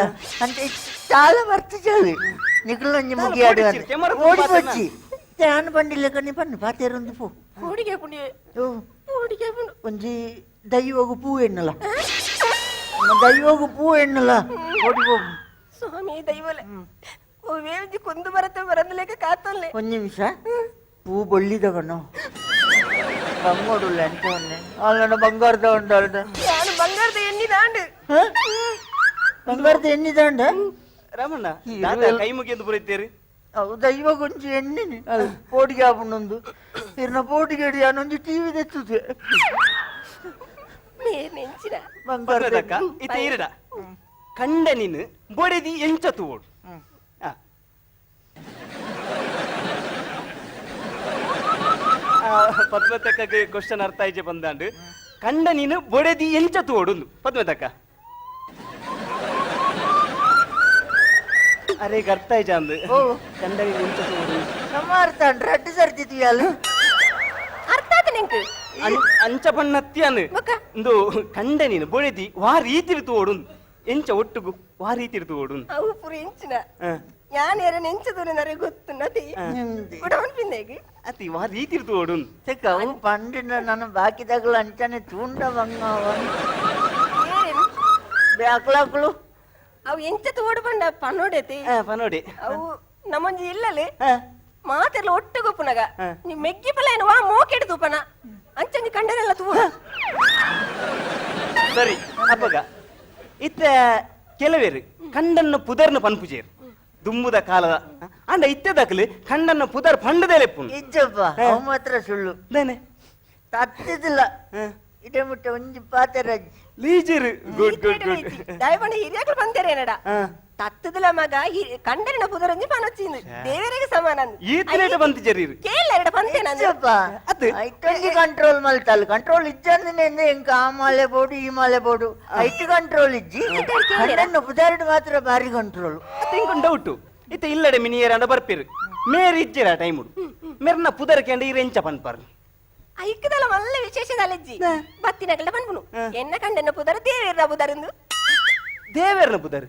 ಚಾಲ ಬರ್ತು ಚಾಲು ನಿಖಲೊಂಜಿ ಮುಗಿಯಾಡು ಓಡಿಚ್ಚಿರ್, ಕೆಮರ ಓಡಿ ಪಾತೆರ್ನ. ಬಚ್ಚಿ ನಾನು ಬಂಡಿಲ್ಲ ಕಣ್ಣಿ ಪಣ್ಣು ಪಾತೇರೊಂದು ಪೋ. ಕೋಡಿಗೆ ಪುಣ್ಯ. ಓ. ಒಂಜಿ ದೈವಗು ಪೂ ಎಣ್ಣಲ ದೈವಗು ಪೂ ಎಣ್ಣಲ ಓಡಿ ಹೋಗು ಸ್ವಾಮಿ ದೈವಲೆ ಓವೇ ಕುಂದು ಬರತ್ತೆ ಬರಂದಲೇಕ ಕಾತೊಲ್ಲೆ. ಒಂದ್ ನಿಮಿಷ ಪೂ ಬೊಳ್ಳಿದಗನು ಬಂಗೋಡುಲ್ಲ ಅಂತ ಅಲ್ಲ ಬಂಗಾರದ ಉಂಟು. ನಾನು ಬಂಗಾರದ ಎಣ್ಣೆ ದಾಂಡು. ಬಂಗಾರದ ಎಣ್ಣೆ ದಾಂಡ. ರಾಮಣ್ಣ ಕೈ ಮುಗಿಯಂದು ಬರೀತೀರಿ. ಹೌದಾ ಇವಾಗ ಒಂಜಿ ಎಣ್ಣೆ ಅದು ಪೋಟಿಗೆ ಆಪುಂಡೊಂದು ಇರ್ನ ಪೋಟಿಗೆ ಒಂಜಿ ಟಿವಿ ತೆತ್ತುದೆ. ಬಂಗಾರದ ಇತ್ತೆ ಇರಡ ಕಂಡ ನೀನು ಬೊಡೆದಿ ಎಂಚ ತೂವೋಡು. ಪದ್ಮತಕ್ಕಗೆ ಕ್ವಶನ್ ಅರ್ಥ ಆಯ್ಚೆ ಬಂದಾಂಡು. ಕಂಡ ನೀನು ಬೊಡೆದಿ ಎಂಚ ತೂವೋಡು ಪದ್ಮತಕ್ಕ. ಅರೆ ಅರ್ಥ ಆಯ್ಚ ಅಂದು ಕಂಡ ನೀನು ಎಂಚ ತೂವೋಡು. ನಮ್ಮ ಅರ್ಥ ಅಂಡ್ರೆ ಅಡ್ಡು ಸರ್ತಿದ್ವಿ ಅಲ್ಲ ಅರ್ಥ ಆತ ನಿಂಕ್ ಅಂಚ ಬಣ್ಣತ್ಯಾನು ಇಂದು ಕಂಡ ನೀನು ಬೊಡೆದಿ ವಾ ರೀತಿ ತೂವೋಡು ಎಂಚ ಒಟ್ಟುಗು ವಾ ರೀತಿ ತೂವೋಡು. ಅವು ಪುರ ಎಂಚಿನ ಯಾನೇರ ನೆಂಚದೂರು ನರೆ ಗೊತ್ತು ನದಿ ಉಡವನ್ ಅತಿ ವಾ ರೀತಿ ತೂವೋಡು. ಚೆಕ್ಕ ಅವು ಪಂಡಿನ ನನ್ನ ಬಾಕಿದಾಗಲು ಅಂಚನೆ ತೂಂಡ ಬಂಗಾವ ಬ್ಯಾಕ್ಲಾಕ್ಲು ಅವು ಎಂಚ ತೋಡು ಬಂಡ ಪನೋಡೆತಿ ಪನೋಡೆ ಅವು ನಮ್ಮೊಂಜಿ ಇಲ್ಲಲೆ ಮಾತೆಲ್ಲ ಒಟ್ಟು ಗೊಪ್ಪುನಗ ನೀ ಮೆಗ್ಗಿ ಪಲ ಏನು ವಾ ಮೋಕೆಡ್ ತೂಪನ ಅಂಚಂಜಿ ಕಂಡನೆಲ್ಲ ತೂ. ಸರಿ ಅಪ್ಪಗ ಇತ್ತ ಕೆಲವೇರು ಕಂಡನ್ನ ಪುದರ್ನ ಪನ್ಪುಜೇರು ದುಮ್ಮುದ ಕಾಲದ ಅಂಡ ಇತ್ತದಕ್ಲು ಕಂಡನ್ನ ಪುದರ್ ಪಂಡದೇಲೆಪ್ಪು. ಇಜ್ಜಪ್ಪ ಅವು ಮಾತ್ರ ಸುಳ್ಳು ತತ್ತಿದಿಲ್ಲ ಇಡೆ ಮುಟ್ಟ ಒಂಜಿ ಪಾತೆರಜ್ಜಿ ಲೀಜರ್ good good good ದಯಪಂಡ ಹಿರಿಯಕ್ಲು ಬಂದೇರೇನಡ ತತ್ತದಲ ಮಗ ಕಂಡರಿನ ಪುದರಂಜಿ ಪನೊಚ್ಚಿಂದು ದೇವರಿಗೆ ಸಮಾನ ಈತನೇಟ ಬಂತಿಜರಿ ಕೇಳ ಎರಡ ಪಂತೆ ಇಜ್ಜಪ್ಪ ಐಟೊಂಜಿ ಕಂಟ್ರೋಲ್ ಮಲ್ತಲ್ ಕಂಟ್ರೋಲ್ ಇಜ್ಜಂದಿನ ಎಂಕ ಆ ಮಾಲೆ ಬೋಡು ಈ ಮಾಲೆ ಬೋಡು ಐಟ್ ಕಂಟ್ರೋಲ್ ಇಜ್ಜಿ ಕಂಡನ್ನ ಪುದರ್ಡ್ ಮಾತ್ರ ಬಾರಿ ಕಂಟ್ರೋಲ್. ಇಂಕೊಂಡ್ ಡೌಟು ಇತ್ತ ಇಲ್ಲಡೆ ಮಿನಿಯರ್ ಅಂಡ ಬರ್ಪಿರು ಮೇರ್ ಇಜ್ಜಿರ ಟೈಮ್ ಮೆರ್ನ ಪುದರ್ ಕೇಂಡ ಈ ರೆಂಚ ಪನ್ಪರ್ ಐಕ್ಕದಲ್ಲ ಮಲ್ಲ ವಿಶೇಷದಲ್ಲಜ್ಜಿ ಬತ್ತಿನಗಲ್ಡ ಪನ್ಪುನು ಎನ್ನ ಕಂಡನ್ನ ಪುದರ್ ದೇವೇರ್ನ ಪುದರಂದು. ದೇವೇರ್ನ ಪುದರ್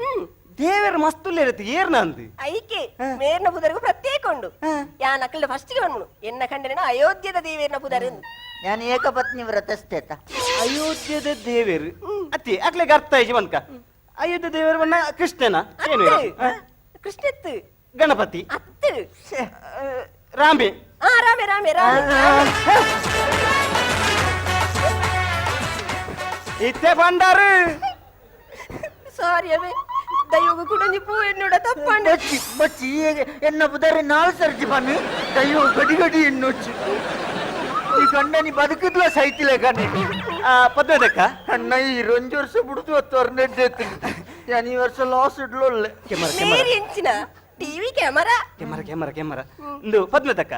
ದೇವೇರ್ ಮಸ್ತುಲ್ಲ ಇರುತ್ತೆ ಏರ್ನ ಅಂದು ಐಕೆ ಮೇರ್ನ ಪುದರ್ಗೂ ಪ್ರತ್ಯೇಕ ಉಂಡು ಯಾ ನಕಲ್ಡ ಫಸ್ಟ್ಗೆ ಪನ್ಪುನು ಎನ್ನ ಕಂಡನ ಅಯೋಧ್ಯದ ದೇವೇರ್ನ ಪುದರಂದು. ನಾನು ಏಕಪತ್ನಿ ವ್ರತಸ್ಥೇತ. ಅಯೋಧ್ಯದ ದೇವೇರು ಅತ್ತಿ ಅಕ್ಲೆಗೆ ಅರ್ಥ ಆಯ್ತು ಬನ್ಕ ಅಯೋಧ್ಯೆ ದೇವೇರ್ ಬಣ್ಣ ಕೃಷ್ಣನ ಏನು ಕೃಷ್ಣತ್ತು ಗಣಪತಿ ಅತ್ತು ರಾಮೆ ರಾಮೆ ರಾಮೆ ರಾಮೆ ಇತ್ತೆ ಬಂಡಾರು. ಸಾರಿ ಅವೇ ದೈವಗ ಕುಡಂಜಿ ಪೂ ಎನ್ನುಡ ತಪ್ಪಂಡ ಬಚ್ಚಿ ಬಚ್ಚಿ ಎನ್ನ ಪುದರ್ ನಾಲ್ ಸರ್ಜಿ ಬನ್ನಿ ದೈವ ಗಡಿ ಗಡಿ ಎನ್ನೊಚ್ಚಿ ಈ ಕಂಡನಿ ಬದುಕಿದ್ಲ ಸೈತಿಲೆ ಕಣ್ಣಿ ಪದ್ಮದಕ್ಕ ಅಣ್ಣ ಈ ರೊಂಜು ವರ್ಷ ಬಿಡ್ತು ಹತ್ತು ವರ್ಷ ನಾನು ಈ ವರ್ಷ ಲಾಸ್ ಇಡ್ಲೊಳ್ಳೆ. ಮೇರಿ ಎಂಚಿನ TV camera camera camera camera ಇಂದು ಪದ್ಮದಕ್ಕ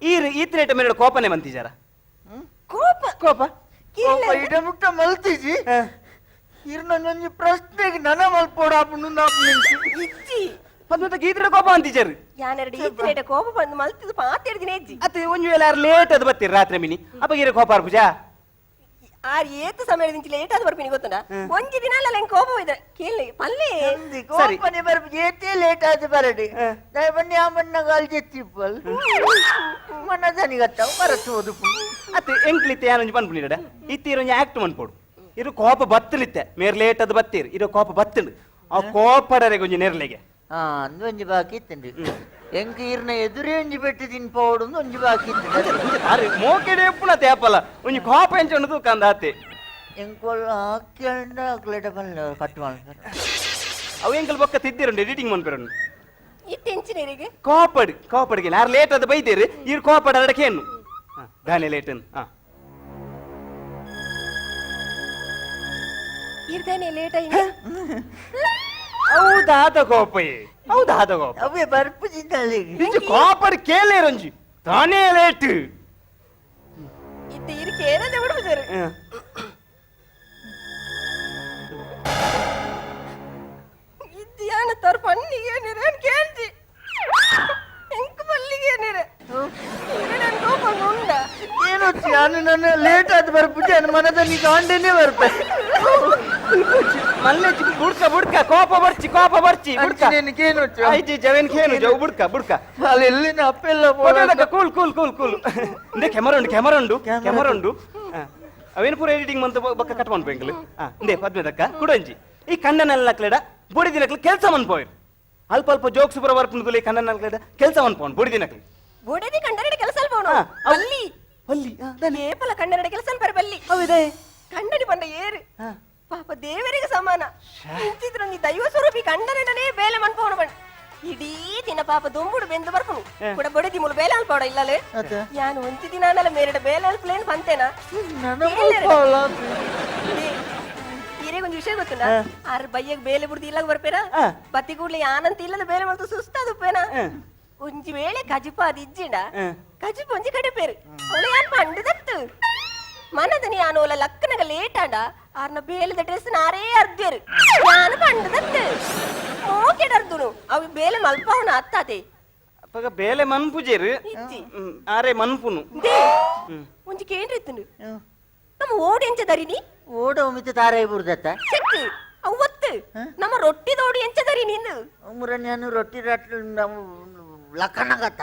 ಈ ಈತ್ರೇಟ ಮೇಲೆ ಕೋಪನೆ ಬಂತಿಜಾರ ಕೋಪ ಕೋಪ ಕೋಪ ಇಡ ಮುಟ್ಟ ಮಲ್ತಿಜಿ ಇರ್ನೊಂಜಿ ಪ್ರಶ್ನೆಗೆ ನನ ಮಲ್ಪೋಡ ಇಜ್ಜಿ ಪದ್ಮದಕ್ಕ ಈತ್ರ ಕೋಪ ಅಂತಿಜಾರು ಯಾನೆರಡು ಈತ್ರೇಟ ಕೋಪ ಬಂದು ಮಲ್ತಿದ್ದು ಪಾತೆರಡು ದಿನ ಇಜ್ಜಿ ಅತ್ತೆ ಒಂಜಿ ವೇಳೆ ಯಾರು ಲೇಟ್ ಅದು ಬತ್ತೀರಿ ರಾತ್ರಿ ಮಿನಿ ಅಪ್ಪ ಇರ ಕೋಪ ಪೂಜಾ ಆರ್ ಏತು ಸಮಯದಿಂದ ಲೇಟ್ ಆದ ಬರ್ಪಿನಿ ಗೊತ್ತುಂಡ ಒಂಜಿ ದಿನ ಅಲ್ಲ ಎಂಕ್ ಕೋಪ ಹೋಯ್ದ ಕೇಳಿ ಪಲ್ಲೆ ಕೋಪನೆ ಬರ್ಪು ಏತೇ ಲೇಟ್ ಆದ ಬರಡಿ ದಯಬಣ್ಣಿ ಆ ಮಣ್ಣ ಗಾಲ್ ಜೆತ್ತಿಪ್ಪಲ್ ಮಣ್ಣದನಿಗತ್ತ ಬರತ್ತು ಓದುಪು. ಅತ್ತೆ ಎಂಕ್ಲಿತ್ತೆ ಯಾನೊಂಜಿ ಪನ್ಪುನಿಡ ಇತ್ತೀರೊಂಜಿ ಆಕ್ಟ್ ಮನ್ಪೋಡು ಇರು ಕೋಪ ಬತ್ತಲಿತ್ತೆ ಮೇರ್ ಲೇಟ್ ಅದು ಬತ್ತೀರಿ ಇರೋ ಕೋಪ ಬತ್ತಂಡು ಆ ಕೋಪಡರೆ ಒಂಜಿ ನೆರ್ಲೆಗೆ ಹಾ ಅಂದು ಒಂಜಿ ಬಾಕಿ ಇತ್ತಂಡಿ ಎಂಕ್ ಈರ್ನ ಎದುರೇ ಒಂಜಿ ಪೆಟ್ಟು ತಿನ್ಪೋಡು ಒಂಜಿ ಬಾಕಿ ಇತ್ತು. ಮೋಕೆಡೆ ಎಪ್ಪುನ ತೇಪಲ ಒಂಜಿ ಕೋಪ ಎಂಚ ಉಂಡು ತೂಕಂದ ಆತೆ ಎಂಕೋಲ್ ಹಾಕ್ಯಂಡ ಅಕ್ಲೇಟ ಬಲ್ಲ ಕಟ್ ಮಾಡ್ತಾರೆ ಅವು ಎಂಕಲ್ ಬೊಕ್ಕ ತಿದ್ದಿರುಂಡು ಎಡಿಟಿಂಗ್ ಮನ್ಪೆರುಂಡು ಇತ್ತೆ ಎಂಚಿನರಿಗೆ ಕೋಪಡ್ ಕೋಪಡ್ಗೆ ಯಾರು ಲೇಟ್ ಅದು ಬೈದೇರು ಇರ್ ಕೋಪಡ್ ಅಡಕೇನು ದಾನೆ ಲೇಟ್ ಹಾ ಇರ್ದಾನೆ ಲೇಟ್ ಆಯ್ತು. ಹೌದಾದ ಕೋಪ ಹೌದಾದ ಕೋಪ ಅವೇ ಬರ್ಪು ಚಿಂತಲ್ಲಿ ಇಂಚು ಕೋಪಡ್ ಕೇಳೇ ರಂಜಿ ತಾನೇ ಲೇಟ್ ಇತ್ತೆ ಇರ್ ಕೇಳದೆ ಬಿಡ್ಬಿದ್ದಾರೆ. ಇದ್ಯಾನ ತೋರ್ ಪನ್ನಿಗೆ ಏನಿರ ಕೇಳ್ತಿ ಎಂಕ್ ಪಲ್ಲಿಗೆ ಏನಿರ ನನ್ ಕೋಪ ಉಂಡ ಏನು ನಾನು ನನ್ನ ಲೇಟ್ ಆದ ಬರ್ಪುಜಿ ನನ್ನ ಮನದಲ್ಲಿ ಕಾಂಡೇನೆ ಬರ್ಪೆ ಮಲ್ಲೆ ಬುಡ್ಕ ಬುಡ್ಕ ಕೋಪ ಬರ್ಚಿ ಕೋಪ ಬರ್ಚಿ ಬುಡ್ಕ ಏನು ಐಜಿ ಜವೇನ್ ಕೇನು ಜವು ಬುಡ್ಕ ಬುಡ್ಕ ಅಲ್ಲಿ ಎಲ್ಲಿನ ಅಪ್ಪೆಲ್ಲ cool cool cool cool ಇಂದೆ ಕ್ಯಾಮರಾ ಉಂಡು ಕ್ಯಾಮರಾ ಉಂಡು ಕ್ಯಾಮರಾ ಉಂಡು. ಅವೇನು ಪೂರ ಎಡಿಟಿಂಗ್ ಮಂತ ಬಕ್ಕ ಕಟ್ ಮಾಡ್ಬೇಕು ಎಂಕಲು. ಇಂದೇ ಪದ್ಮದಕ್ಕ ಕುಡಂಜಿ ಈ ಕಣ್ಣನ ನಕ್ಲೆಡ ಬೊಡಿ ದಿನಕ್ಲು ಕೆಲಸ ಮನ್ಪೋಯ್ ಅಲ್ಪ ಅಲ್ಪ ಜೋಕ್ಸ್ ಪೂರ ವರ್ಪುಂಡು. ಕಣ್ಣನ ನಕ್ಲೆಡ ಕೆಲಸ ಮನ್ಪೋನ್ ಬೊಡಿ ದಿನಕ್ಲು. ಬೊಡೆದಿ ಕಂಡನಡೆ ಕೆಲಸ ಅಲ್ಪವನು. ಅಲ್ಲಿ ಅಲ್ಲಿ. ಏಪಲ ಕಂಡನಡೆ ಕೆಲಸ ಅನ್ಪರೆ ಬಲ್ಲಿ. ಹೌದೇ? ಕಣ್ಣಡಿ ಬಂಡ ಏರು ಪಾಪ ದೇವರಿಗೆ ಸಮಾನ. ಇಂಚಿದ್ರು ನೀ ದೈವ ಸ್ವರೂಪಿ ಕಂಡನಡನೆ ಬೇಲೆ ಮನ್ಪವನು ಬಂಡ ಇಡೀ ದಿನ ಪಾಪ ದೊಂಬುಡು ಬೆಂದು ಬರ್ಪುನು. ಕೂಡ ಬೊಡೆದಿ ಮುಲು ಬೇಲೆ ಅಲ್ಪವಡ ಇಲ್ಲಲೆ. ಅತ್ತೆ. ಯಾನು ಒಂಜಿ ದಿನ ಅನ್ನಲ್ಲ ಮೇರೆಡ ಬೇಲೆ ಅಲ್ಪಲೇನು ಬಂತೇನಾ? ಒಂಜಿ ವಿಷಯ ಗೊತ್ತುಂಡ? ಆರ್ ಬಯ್ಯಗ್ ಬೇಲೆ ಬುಡ್ದು ಇಲ್ಲಾಗ ಬರ್ಪೇರಾ, ಬತ್ತಿ ಕೂಡ್ಲೆ ಯಾನಂತ ಇಲ್ಲದ ಬೇಲೆ ಮಾಡ್ತು ಸುಸ್ತಾದುಪ್ಪೇನಾ. ಒಂಜಿ ವೇಳೆ ಕಜಿಪ ಅದು ಇಜ್ಜಿಂಡ ಕಜಿಪ ಒಂಜಿ ಕಡೆ ಪೇರು ಅವಳು ಯಾನ್ ಪಂಡು ದತ್ತು ಮನದನಿ ಯಾನು ಓಲ ಲಕ್ಕನಗ ಲೇಟ್ ಆಂಡ ಆರ್ನ ಬೇಲೆದ ಡ್ರೆಸ್ ನಾರೇ ಅರ್ದ್ಯರು. ಯಾನು ಪಂಡು ದತ್ತು ಮೋಕೆಡ್ ಅರ್ದುನು ಅವು ಬೇಲೆ ಮಲ್ಪವನ ಅತ್ತಾತೆ. ಅಪಗ ಬೇಲೆ ಮನ್ಪುಜೇರು. ಇಜ್ಜಿ. ಆರೆ ಮನ್ಪುನು. They ಒಂಜಿ ಕೇಂದ್ರ ಇತ್ತುಂಡು. ನಮ್ಮ ಓಡಿ ಎಂಚ ದರಿನಿ? ಓಡ ಮಿತ್ತ ತಾರೈ ಬುರ್ದತ್ತ. ಚೆಕ್ ಅವು ಒತ್ತು ನಮ್ಮ ರೊಟ್ಟಿ ದೋಡಿ ಎಂಚ ದರಿ ನೀನು? ಮುರಣ್ಯನು ರೊಟ್ಟಿ ರಟ್ಲು ನಮ್ಮ ಲಕ್ಕನಗತ್ತ.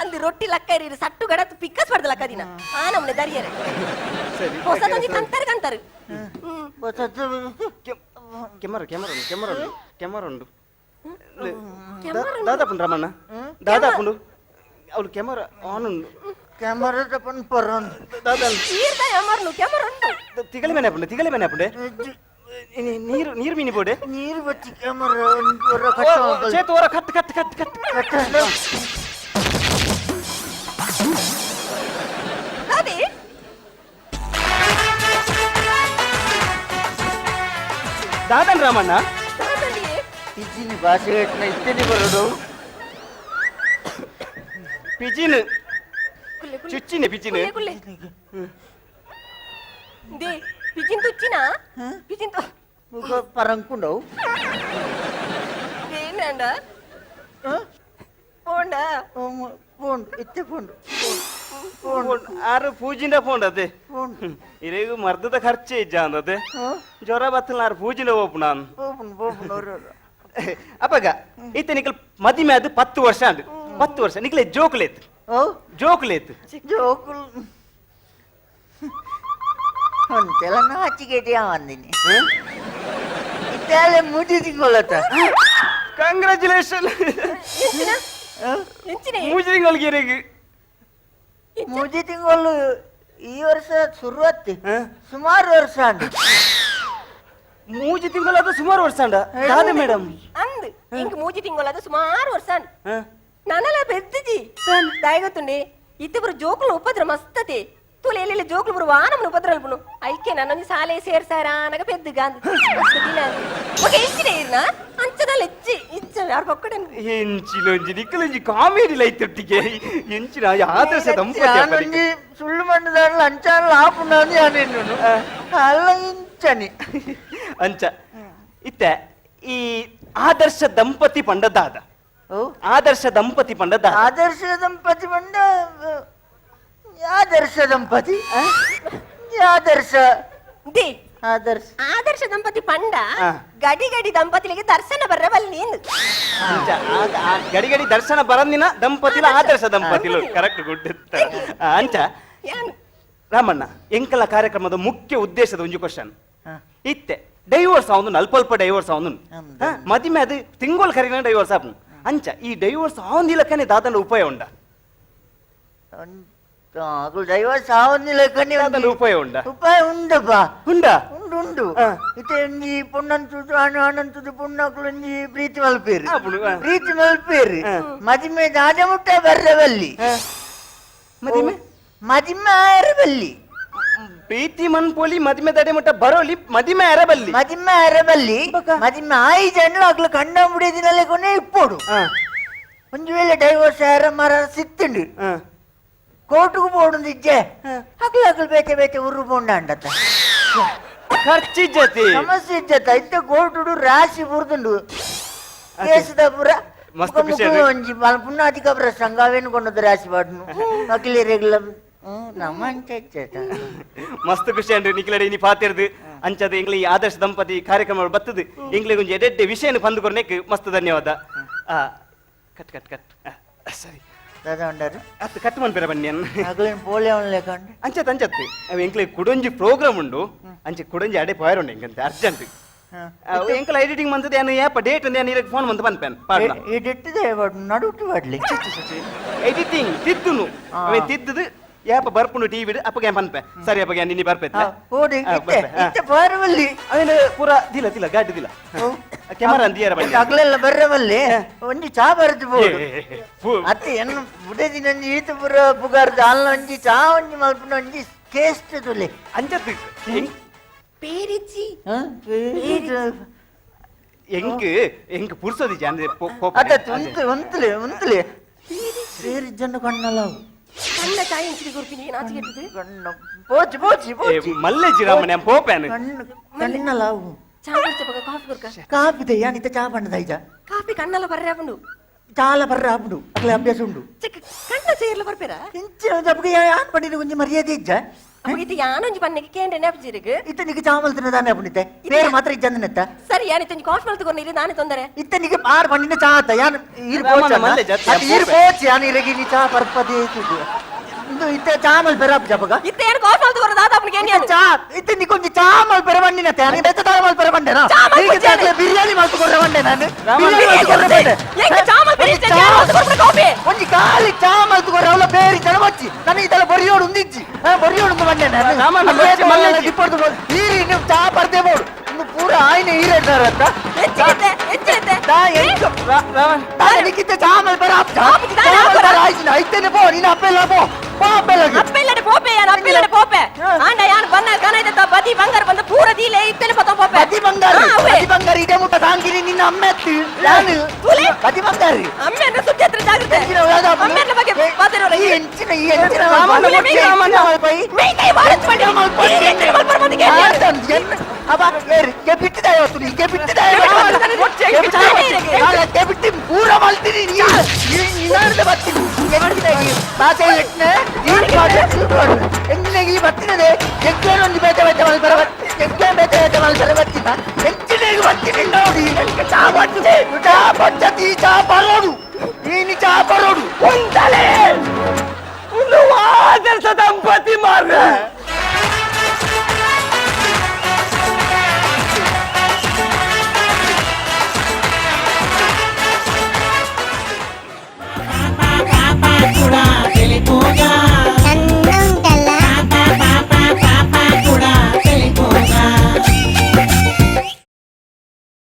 ಅಂದು ರೊಟ್ಟಿ ಲಕ್ಕ ಇರಿ ಸಟ್ಟು ಗಡತ್ ಪಿಕ್ಕಸ್ ಪಡ್ದ ಲಕ್ಕ ದಿನ ಆ ನಮ್ಮನೆ ದರಿಯರೆ. ಸರಿ. ಹೊಸದೊಂಜಿ ಕಂತಾರ ಕಂತಾರು. ಹೊಸದು. ಕೆಮರ ಕೆಮರ ಉಂಡು, ಕೆಮರ ಉಂಡು, ಕೆಮರ ಉಂಡು. ಕೆಮರ. ದಾದಾಪುಂಡು ರಮಣ್ಣ, ದಾದಾಪುಂಡು ಅವಳು ಕೆಮರ ಆನ್ ಉಂಡು. ಕ್ಯಾಮರಾ ತಪ್ಪನ್ ಪರನ್. ದಾದಾ. ಈರ್ದ ಎಮರ್ನು ಕೆಮರ ಉಂಡು. ತಿಗಲೆ ಮನೆ ಹಾಪುಂಡು, ತಿಗಲೆ ಮನೆ ಹಾಪುಂಡೆ. ನೀರು ನೀರು ಮೀನಿ ಬೋಡೆ. ನೀರು ಬಚ್ಚಿ ಕ್ಯಾಮರಾ ಕಟ್ಟ. ಚೇತು ಹೊರ cut cut cut cut. ದಾದಿ. ದಾದನ್ ರಾಮಣ್ಣ. ದಾದಂಡಿ. ಇಜ್ಜಿನಿ ಭಾಷೆ ಇತ್ತನಿ ಬರೋದು. ಪಿಜಿನ್. ಕುಲ್ಲೆ ಕುಲ್ಲೆ. ಚುಚ್ಚಿನೆ ಪಿಜಿನ್. ಕುಲ್ಲೆ ಕುಲ್ಲೆ. They Pigeon ತುಚ್ಚಿನ Pigeon ತು. ಮುಖ ಪರಂಕುಂಡವು. ಏನಂಡ ಪೋಂಡ? ಪೋಂಡು ಇತ್ತೆ ಪೋಂಡು. ಆರು ಪೂಜಿಂದ ಪೋಂಡ ಅದೇ. ಪೋಂಡು. ಇರೇಗು ಮರ್ದದ ಖರ್ಚೆ ಇಜ್ಜ ಅಂದದೆ. ಜ್ವರ ಬತ್ತಲ ಆರು ಪೂಜಿಂದ ಹೋಪು ನಾನು. ಪೋಪುಂಡು ಪೋಪುಂಡು ಅವ್ರು. ಅಪ್ಪಗ ಇತ್ತೆ ನಿಕಲ್ ಮದಿಮೆ ಅದು 10 ವರ್ಷ ಅಂದು. 10 ವರ್ಷ ನಿಕಲೆ ಜೋಕುಲೇತ್? ಓ. ಜೋಕುಲೇತ್? ಜೋಕುಲ್ ಒಂತೆಲ್ಲ ನಾಚಿಕೆಟಿ ಅಂದಿನಿ. ಇತ್ತಾಲೆ ಮುಜಿ ತಿಂಗೊಳತ್ತ. ಕಂಗ್ರಾಚುಲೇಷನ್. ಎಂಚಿನ ಎಂಚಿನ? ಮೂಜಿ ತಿಂಗಳಿಗೆ ಇರೇಗು. ಮೂಜಿ ತಿಂಗಳು ಈ ವರ್ಷ ಶುರುವತ್ತಿ. ಸುಮಾರು ವರ್ಷ ಅಂದು. ಮೂಜಿ ತಿಂಗಳು ಅದು ಸುಮಾರು ವರ್ಷ ಅಂಡ ದಾದ ಮೇಡಮ್? ಅಂದ್ ಇಂಕ್ ಮೂಜಿ ತಿಂಗಳು ಸುಮಾರು ವರ್ಷ ಅಂದ್. ನನಲ ಪೆದ್ದಿಜಿ ದಾಯಗೊತ್ತುಂಡೆ. ಇತ್ತೆ ಜೋಕುಲು ಉಪದ್ರ ಮಸ್ತತೆ ತೂಲೆ. ಎಲ್ಲೆಲ್ಲ ಜೋಕುಲು ಬರು ವಾನಮ್ಮನ ಉಪದ್ರ ಅಲ್ಪುನು. ಐಕೆ ನನ್ನೊಂದು ಸಾಲೆ ಸೇರ್ಸಾರ ಅನಗ ಪೆದ್ದು ಗಾಂದ್ ಮಸ್ತ್ ದಿನ. ಓಕೆ ಇಚ್ಚಿನೆ ಇರ್ನ ಅಂಚದಲ್ಲ ಇಚ್ಚಿ ಇಚ್ಚ ಯಾರು ಪಕ್ಕಡೆ. ಎಂಚಿನೊಂಜಿ ನಿಕ್ಕಲೊಂಜಿ ಕಾಮಿಡಿ ಲೈತೊಟ್ಟಿಗೆ ಎಂಚಿನ ಆದರ್ಶ ದಂಪತಿ ಅಪ್ಪನಿಗೆ. ನಾನೊಂಜಿ ಸುಳ್ಳು ಮಂಡದಾರಲ್ಲ ಅಂಚಾಲ ಆಪುಂಡು ಯಾನೇನು ಅಲ್ಲ ಇಂಚನಿ. ಅಂಚ ಇತ್ತೆ ಈ ಆದರ್ಶ ದಂಪತಿ ಪಂಡ ದಾದ? ಓ. ಆದರ್ಶ ದಂಪತಿ ಪಂಡ ದಾದ? ಆದರ್ಶ ದಂಪತಿ ಪಂಡ ಆದರ್ಶ ದಂಪತಿ ಆದರ್ಶ they ಆದರ್ಶ. ಆದರ್ಶ ದಂಪತಿ ಪಂಡ ಗಡಿ ಗಡಿ ದಂಪತಿಲಿಗೆ ದರ್ಶನ ಬರ್ರ ಬಲ್ಲಿ ನೀನು. ಅಂಚ ಆ ಗಡಿ ಗಡಿ ದರ್ಶನ ಬರಂದಿನ ದಂಪತಿಲ ಆದರ್ಶ ದಂಪತಿಲು. Correct, good. ಅಂಚ. ಯಾನು. ರಾಮಣ್ಣ, ಎಂಕಲ ಕಾರ್ಯಕ್ರಮದ ಮುಖ್ಯ ಉದ್ದೇಶದ ಒಂಜಿ ಕ್ವಶನ್. ಇತ್ತೆ ಡೈವೋರ್ಸ್ ಅವನು ಅಲ್ಪ ಅಲ್ಪ ಡೈವೋರ್ಸ್ ಅವನು. ಮದಿಮೆ ಅದು ತಿಂಗಳು ಕರಿನ ಡೈವೋರ್ಸ್ ಆಪು. ಅಂಚ ಈ ಡೈವೋರ್ಸ್ ಅವನಿಲಕ್ಕನೆ ದಾದನ ಉಪಾಯ ಉಂಡ? ಡೈವರ್ಸ್ ಆವೊಂದಿಲ್ಲ ಕಣಿ. ದಾದನ ಉಪಾಯ ಉಂಡ? ಉಪಾಯ ಉಂಡಪ್ಪ. ಉಂಡ? ಉಂಡು ಉಂಡು. ಇತ್ತೆ ಒಂಜಿ ಪೊಣ್ಣಂತುದು ಅಣು ಅಣಂತುದು ಪೊಣ್ಣಕ್ಲು ಒಂಜಿ ಪ್ರೀತಿ ಮಲ್ಪೇರು. ಆಪುಂಡು. ಪ್ರೀತಿ ಮಲ್ಪೇರು ಮದಿಮೆ ದಾದ ಮುಟ್ಟ ಬರ್ರೆ ಬಲ್ಲಿ. ಮದಿಮೆ ಮದಿಮೆ ಆಯರ ಬಲ್ಲಿ. ಪ್ರೀತಿ ಮನ್ಪೋಲಿ ಮದಿಮೆ ತಡೆ ಮುಟ್ಟ ಬರೋಲಿ ಮದಿಮೆ ಅರಬಲ್ಲಿ. ಮದಿಮೆ ಆಯರ ಬಲ್ಲಿ. ಮದಿಮೆ ಆಯಿ ಜನಲು ಅಗ್ಲು ಕಂಡ ಮುಡಿದಿನಲ್ಲೇ ಕೊನೆ ಇಪ್ಪೋಡು. ಒಂಜಿ ವೇಳೆ ಡೈವೋರ್ಸ್ ಆಯರ ಮರ ಸಿತ್ತುಂಡು. ಕೋರ್ಟ್ಗೂ ಪೋಡುಂದು ಇಜ್ಜೆ. ಅಗ್ಲು ಅಗ್ಲು ಬೇತೆ ಬೇತೆ ಉರು ಪೋಂಡ ಅಂಡತ್ತ. ಖರ್ಚಿಜ್ಜತಿ. ಸಮಸ್ಯೆ ಇಜ್ಜತ್ತ. ಇತ್ತ ಕೋರ್ಟುಡು ರಾಶಿ ಬುರ್ದುಂಡು ಕೇಸದ ಪುರ. ಮಸ್ತ್ ಖುಷಿ ಆಯ್ತು. ಒಂಜಿ ಪುಣ್ಣಾಧಿಕ ಪ್ರಸಂಗ ಅವೇನು ಕೊಂಡದ್ದು ರಾಶಿ ಪಾಡ್ನು ವಕೀಲರೆಗ್ಲ ನಮ್ಮ ಅಂಚ ಇಜ್ಜತ. ಮಸ್ತ್ ಖುಷಿ ಅಂಡ್ರಿ ನಿಖಿಲಡೆ ಇನಿ ಪಾತಿರ್ದು. ಅಂಚದ ಎಂಗ್ಲಿ ಈ ಆದರ್ಶ ದಂಪತಿ ಕಾರ್ಯಕ್ರಮ ಬತ್ತದು ಎಂಗ್ಲಿಗೆ ಒಂಜಿ ಎಡೆಡ್ಡೆ ವಿಷಯನ ಪಂದು ಕೊರ್ನೆಕ್ ಮಸ್ತ್ ಧನ್ಯವಾದ. Cut cut cut. ಸರಿ. ದಾದಾ ಉಂಡಾರು ಅತ್ತು ಕಟ್ ಮನ್ಪೆರ ಬನ್ನಿ ಅಗಲೇನು ಪೋಲೆ ಅವನ್ಲೇಕಂಡು ಅಂಚತ್ ಅಂಚತ್ತು ಅವು ಎಂಕ್ಲೆ ಕುಡೊಂಜಿ ಪ್ರೋಗ್ರಾಮ್ ಉಂಡು ಅಂಚೆ ಕುಡೊಂಜಿ ಅಡೆ ಪೋಯರ್ ಉಂಡು ಎಂಕಂತೆ ಅರ್ಜೆಂಟ್ ಎಂಕಲ ಎಡಿಟಿಂಗ್ ಮಂತದೆ ಯಾನು ಏಪ ಡೇಟ್ ನಾನು ಇರಕ್ಕೆ ಫೋನ್ ಮಂತ ಪನ್ಪೇನ್ ಪಾಡ್ನ ಇಟ್ಟಿದೆ ನಡುಟು ಬಾಡ್ಲಿ ಎಡಿಟಿಂಗ್ ತಿದ್ದುನು ಅವೆ ತಿದ್ದುದು ಏಪ ಬರ್ಪುಂಡು ಟಿವಿ ಅಪ್ಪಗೆ ಪನ್ಪೆ ಸರಿ ಅಪ್ಪಗೆ ನಿನ್ನೆ ಬರ್ಪೆ ಓಡಿ ಇತ್ತೆ ಇತ್ತೆ ಪಾರವಲ್ಲಿ ಅವನ ಪೂರ ದಿಲ ದಿಲ ಗಾಡಿ ದಿಲ ಕ್ಯಾಮರಾ ಅಂದಿಯಾರ ಬನ್ನಿ ಅಗಲೆಲ್ಲ ಬರ್ರವಲ್ಲಿ ಒಂಜಿ ಚಾ ಬರೆದು ಬೋಡು ಅತ್ತೆ ಎನ್ನ ಬುಡದಿ ನಂಜಿ ಈತ ಪುರ ಪುಗಾರ್ದ ಅಲ್ಲ ಒಂಜಿ ಚಾ ಒಂಜಿ ಮಲ್ಪುನ ಒಂಜಿ ಕೇಸ್ಟ್ ತುಲೆ ಅಂಚತ್ತು ಪೇರಿಜ್ಜಿ ಎಂಕ್ ಎಂಕ್ ಪುರ್ಸೋದಿ ಜಾನ್ ಅತ್ತ ಉಂತು ಉಂತಲೆ ಉಂತಲೆ ಸೇರಿ ಜನ ಕಣ್ಣಲ್ಲ ಕಣ್ಣ ಚಾಯ್ ಇಂಚಿಗೆ ಕೊರ್ಪಿನಿ ನಾಚಿಗೆ ಇಟ್ಟದು ಕಣ್ಣು ಪೋಚಿ ಪೋಚಿ ಪೋಚಿ ಮಲ್ಲೆಜಿ ರಾಮನ ಪೋಪೇನು ಕಣ್ಣು ಕಣ್ಣಲ್ಲ ಅವು ಚಾ ಕುಡ್ಚ ಪಗ ಕಾಫಿ ಕೊರ್ಕ ಕಾಪಿ ದಯ್ಯ ನಿತ ಚಾ ಬಣ್ಣದ ಐಜ ಕಾಫಿ ಕಣ್ಣಲ್ಲ ಬರ್ರೆ ಆಪುಂಡು చాలా ಬರ್ರ ಆಪುಂಡು ಅಕ್ಲೆ ಅಭ್ಯಾಸ ಉಂಡು ಚೆಕ್ ಕಣ್ಣ ಸೇರ್ಲ ಬರ್ಪೇರಾ ಇಂಚಿನ ಜಪ್ಗೆ ಯಾನ್ ಪಂಡಿನ ಒಂಜಿ ಮರ್ಯಾದೆ ಇಜ್ಜ ಅವಾಗ ಇದು ಯಾನೊಂಜಿ ಪನ್ನೆಗೆ ಕೇಂದ್ರ ನೆಪಜಿರಿಗೆ ಇತ್ತ ನಿಗೆ ಚಾಮಲ್ ತಿನ್ನದಾನೆ ಆಪುಂಡಿತ್ತೆ ಬೇರೆ ಮಾತ್ರ ಇಜ್ಜಂದನೆತ್ತ ಸರಿ ಯಾನಿತ್ತು ಒಂಜಿ ಕಾಫಿ ಮಲ್ತು ಇಲ್ಲಿ ನಾನೇ ತೊಂದರೆ ಇತ್ತ ನಿಗೆ ಆರ್ ಪಂಡಿನ ಚಾ ಆತ ಯಾನ್ ಈರ್ ರಾಮಣ್ಣ ಪೋಚ ಮಲ್ಲೆ ಜಾತಿ ಅದು ಈರ್ ಪೋಚ್ ಯಾನ್ ಇರಗಿ ನೀ ಚಾ ಪರ್ಪದೆ ಇಂದು ಇತ್ತ ಚಾಮಲ್ ಪೆರಾಪ್ ಜಪಗ ಇತ್ತ ಏನು ಕಾಫಿ ಮಲ್ತು ಕೊರ ದಾದ ಅಪ್ಪನಿಗೆ ಏನು ಚಾ ಇತ್ತ ನಿಕೊಂಜಿ ಚಾಮಲ್ ಪೆರ ಬಂಡಿನ ಯಾನ್ ಬೆತ್ತ ಚಾಮಲ್ ಪೆರ ಬಂಡೆನಾ ಚಾ ಮಲ್ಪು ನಿಗೆ ಬಿರಿಯಾನಿ ಮಲ್ತು ಕೊರ್ರ ಬಂಡೆ ನಾನು ರಾಮಣ್ಣ ಬಿರಿಯಾನಿ ಮಲ್ತು ಕೊರ್ರ ಬಂಡೆ ಎಂಕ್ ಚಾಮಲ್ ಪೆರ ಇಜ್ಜೆ, ಯಾನ್ ಮಲ್ತು ಕೊರ್ಪುನ ಕಾಫಿ ಒಂಜಿ ಖಾಲಿ ಚಾ ಮಲ್ತು ಕೊರ್ರ ಅವಲ ಬೇರಿ ಜನ ಬಚ್ಚಿ ನನ್ನ ಇದೆಲ್ಲ ಬೊರಿಯೋಡು ಉಂದಿಜ್ಜಿ ಬೊರಿಯೋಡು ಉಂದು ಬಂಡೆ ನಾನು ರಾಮಣ್ಣ ಮಚ್ಚಿ ಮಲ್ಲೆಜ್ಜಿ. ದಿಪ್ಪಡ್ದು ಈರಿ ನೀವು ಚಾ ಪರ್ದೆ ಬೋಡು ಇನ್ನು ಪೂರ ಆಯ್ನೆ ಈರೆಡ್ದಾರತ್ತ ಹೆಚ್ಚಿಗೆ ಹೆಚ್ಚಿಗೆ ದಾ ಎಂಚ ನಿಕ್ಕಿತ್ತ ಚಾಮಲ್ ಬರ ಆಪುಜಿ, ದಾನೆ ಆಪುರ. ಆಯ್ತು ಐತೇನೆ ಪೋ ನೀನು ಅಪ್ಪೆಲ್ಲ ಪೋ ಪೋ ಅಪ್ಪೆಲ್ಲ ಅಪ್ಪೆಲ್ಲಡೆ ಪೋಪೆ ಯಾನ್ ಅಪ್ಪೆಲ್ಲಡೆ ಪೋಪೆ ಆಂಡ ಯಾನ್ ಬನ್ನ ಕನೈತ ಬದಿ ಬಂಗಾರ ಬಂದ ಪೂರ ದೀಲೆ ಇತ್ತನೆ ಪತ ಪೋಪೆ ಬದಿ ಬಂಗಾರ ಹಾ, ಅವ್ವೆ. ಬದಿ ಬಂಗಾರ ಇದೇ ಮುಟ್ಟ ತಾಂಗಿರಿ ನಿನ್ನ ಅಮ್ಮ ಎತ್ತಿ ನಾನು ತುಲೆ. ಬದಿ ಬಂಗಾರ ಅಮ್ಮೆನ ಸುದ್ದಿ ಹತ್ರ ಜಾಗ್ರತೆ ಎಂಚಿನ ಯಾವ್ದು ಆಪುಂಡು? ಅಮ್ಮೆನ ಬಗ್ಗೆ ಮಾತಾಡೋಲ್ಲ ಈ ಎಂಚಿನ ಈ ಎಂಚಿನ ರಾಮಣ್ಣ ಮಲ್ಪೈ, ಮುಟ್ಟಿ, ರಾಮಣ್ಣ. ಮಲ್ಪೈ. ಮೇಯ್ಕೈ ವಾರಚ್ ಮಾಡಿ ಮಲ್ಪೈ. ಈ ಎಂಚಿನ ಮಲ್ಪರ ಮಂದಿಗೆ ಏನು? ಆತನ್ ಎನ್ನ- ಅಬ್ಬ, ಏರಿ, ಕೆಬಿಟ್ಟಿದೆ ಇವತ್ತು ನೀ, ಕೆಬಿಟ್ಟಿದೆ ಇವತ್ತು. ಮುಟ್ಟಿ, ಕೆಬಿಟ್ಟಿದೆ. ಅಲ್ಲ, ಕೆಬಿಟ್ಟಿ ಪೂರ ಮಲ್ತೀನಿ ನೀ. ಈ ನಿನ್ನಾರ್ದೆ ಬರ್ತೀನಿ. ಎಂಚಿನ ಈ ಭಾಷೆ ಎಟ್ನೆ, ಈ ಭಾಷೆ ತಿಳ್ಕೊಡು. ಎಂಚಿನ ಈ ಬರ್ತಿನದೆ, ಎಂಕ್ಲೇನ್ ಒಂಜಿ ಬೇತೆ ಬೇತೆ ಮಲ್ಪರ ಬರ್ತಿ, ಎಂಕ್ಲೇನ್ ಬೇತೆ ಬೇತೆ ಮಲ್ಪರ ಬರ್ತಿನ. ಎಂಚಿನ ಈ ಬರ್ತೀನಿ ನೋಡಿ, ಎಂಕ್ ಚಾ ಬಚ್ಚೆ, ಚಾ ಬಚ್ಚತಿ, ಚಾ ಬರೋಡು. ನೀನು ಚಾ ಬರೋಡು. ಒಂದಲೇ ಒಂದು ಆದರ್ಶ ದಂಪತಿ ಮಾರ್ರೆ.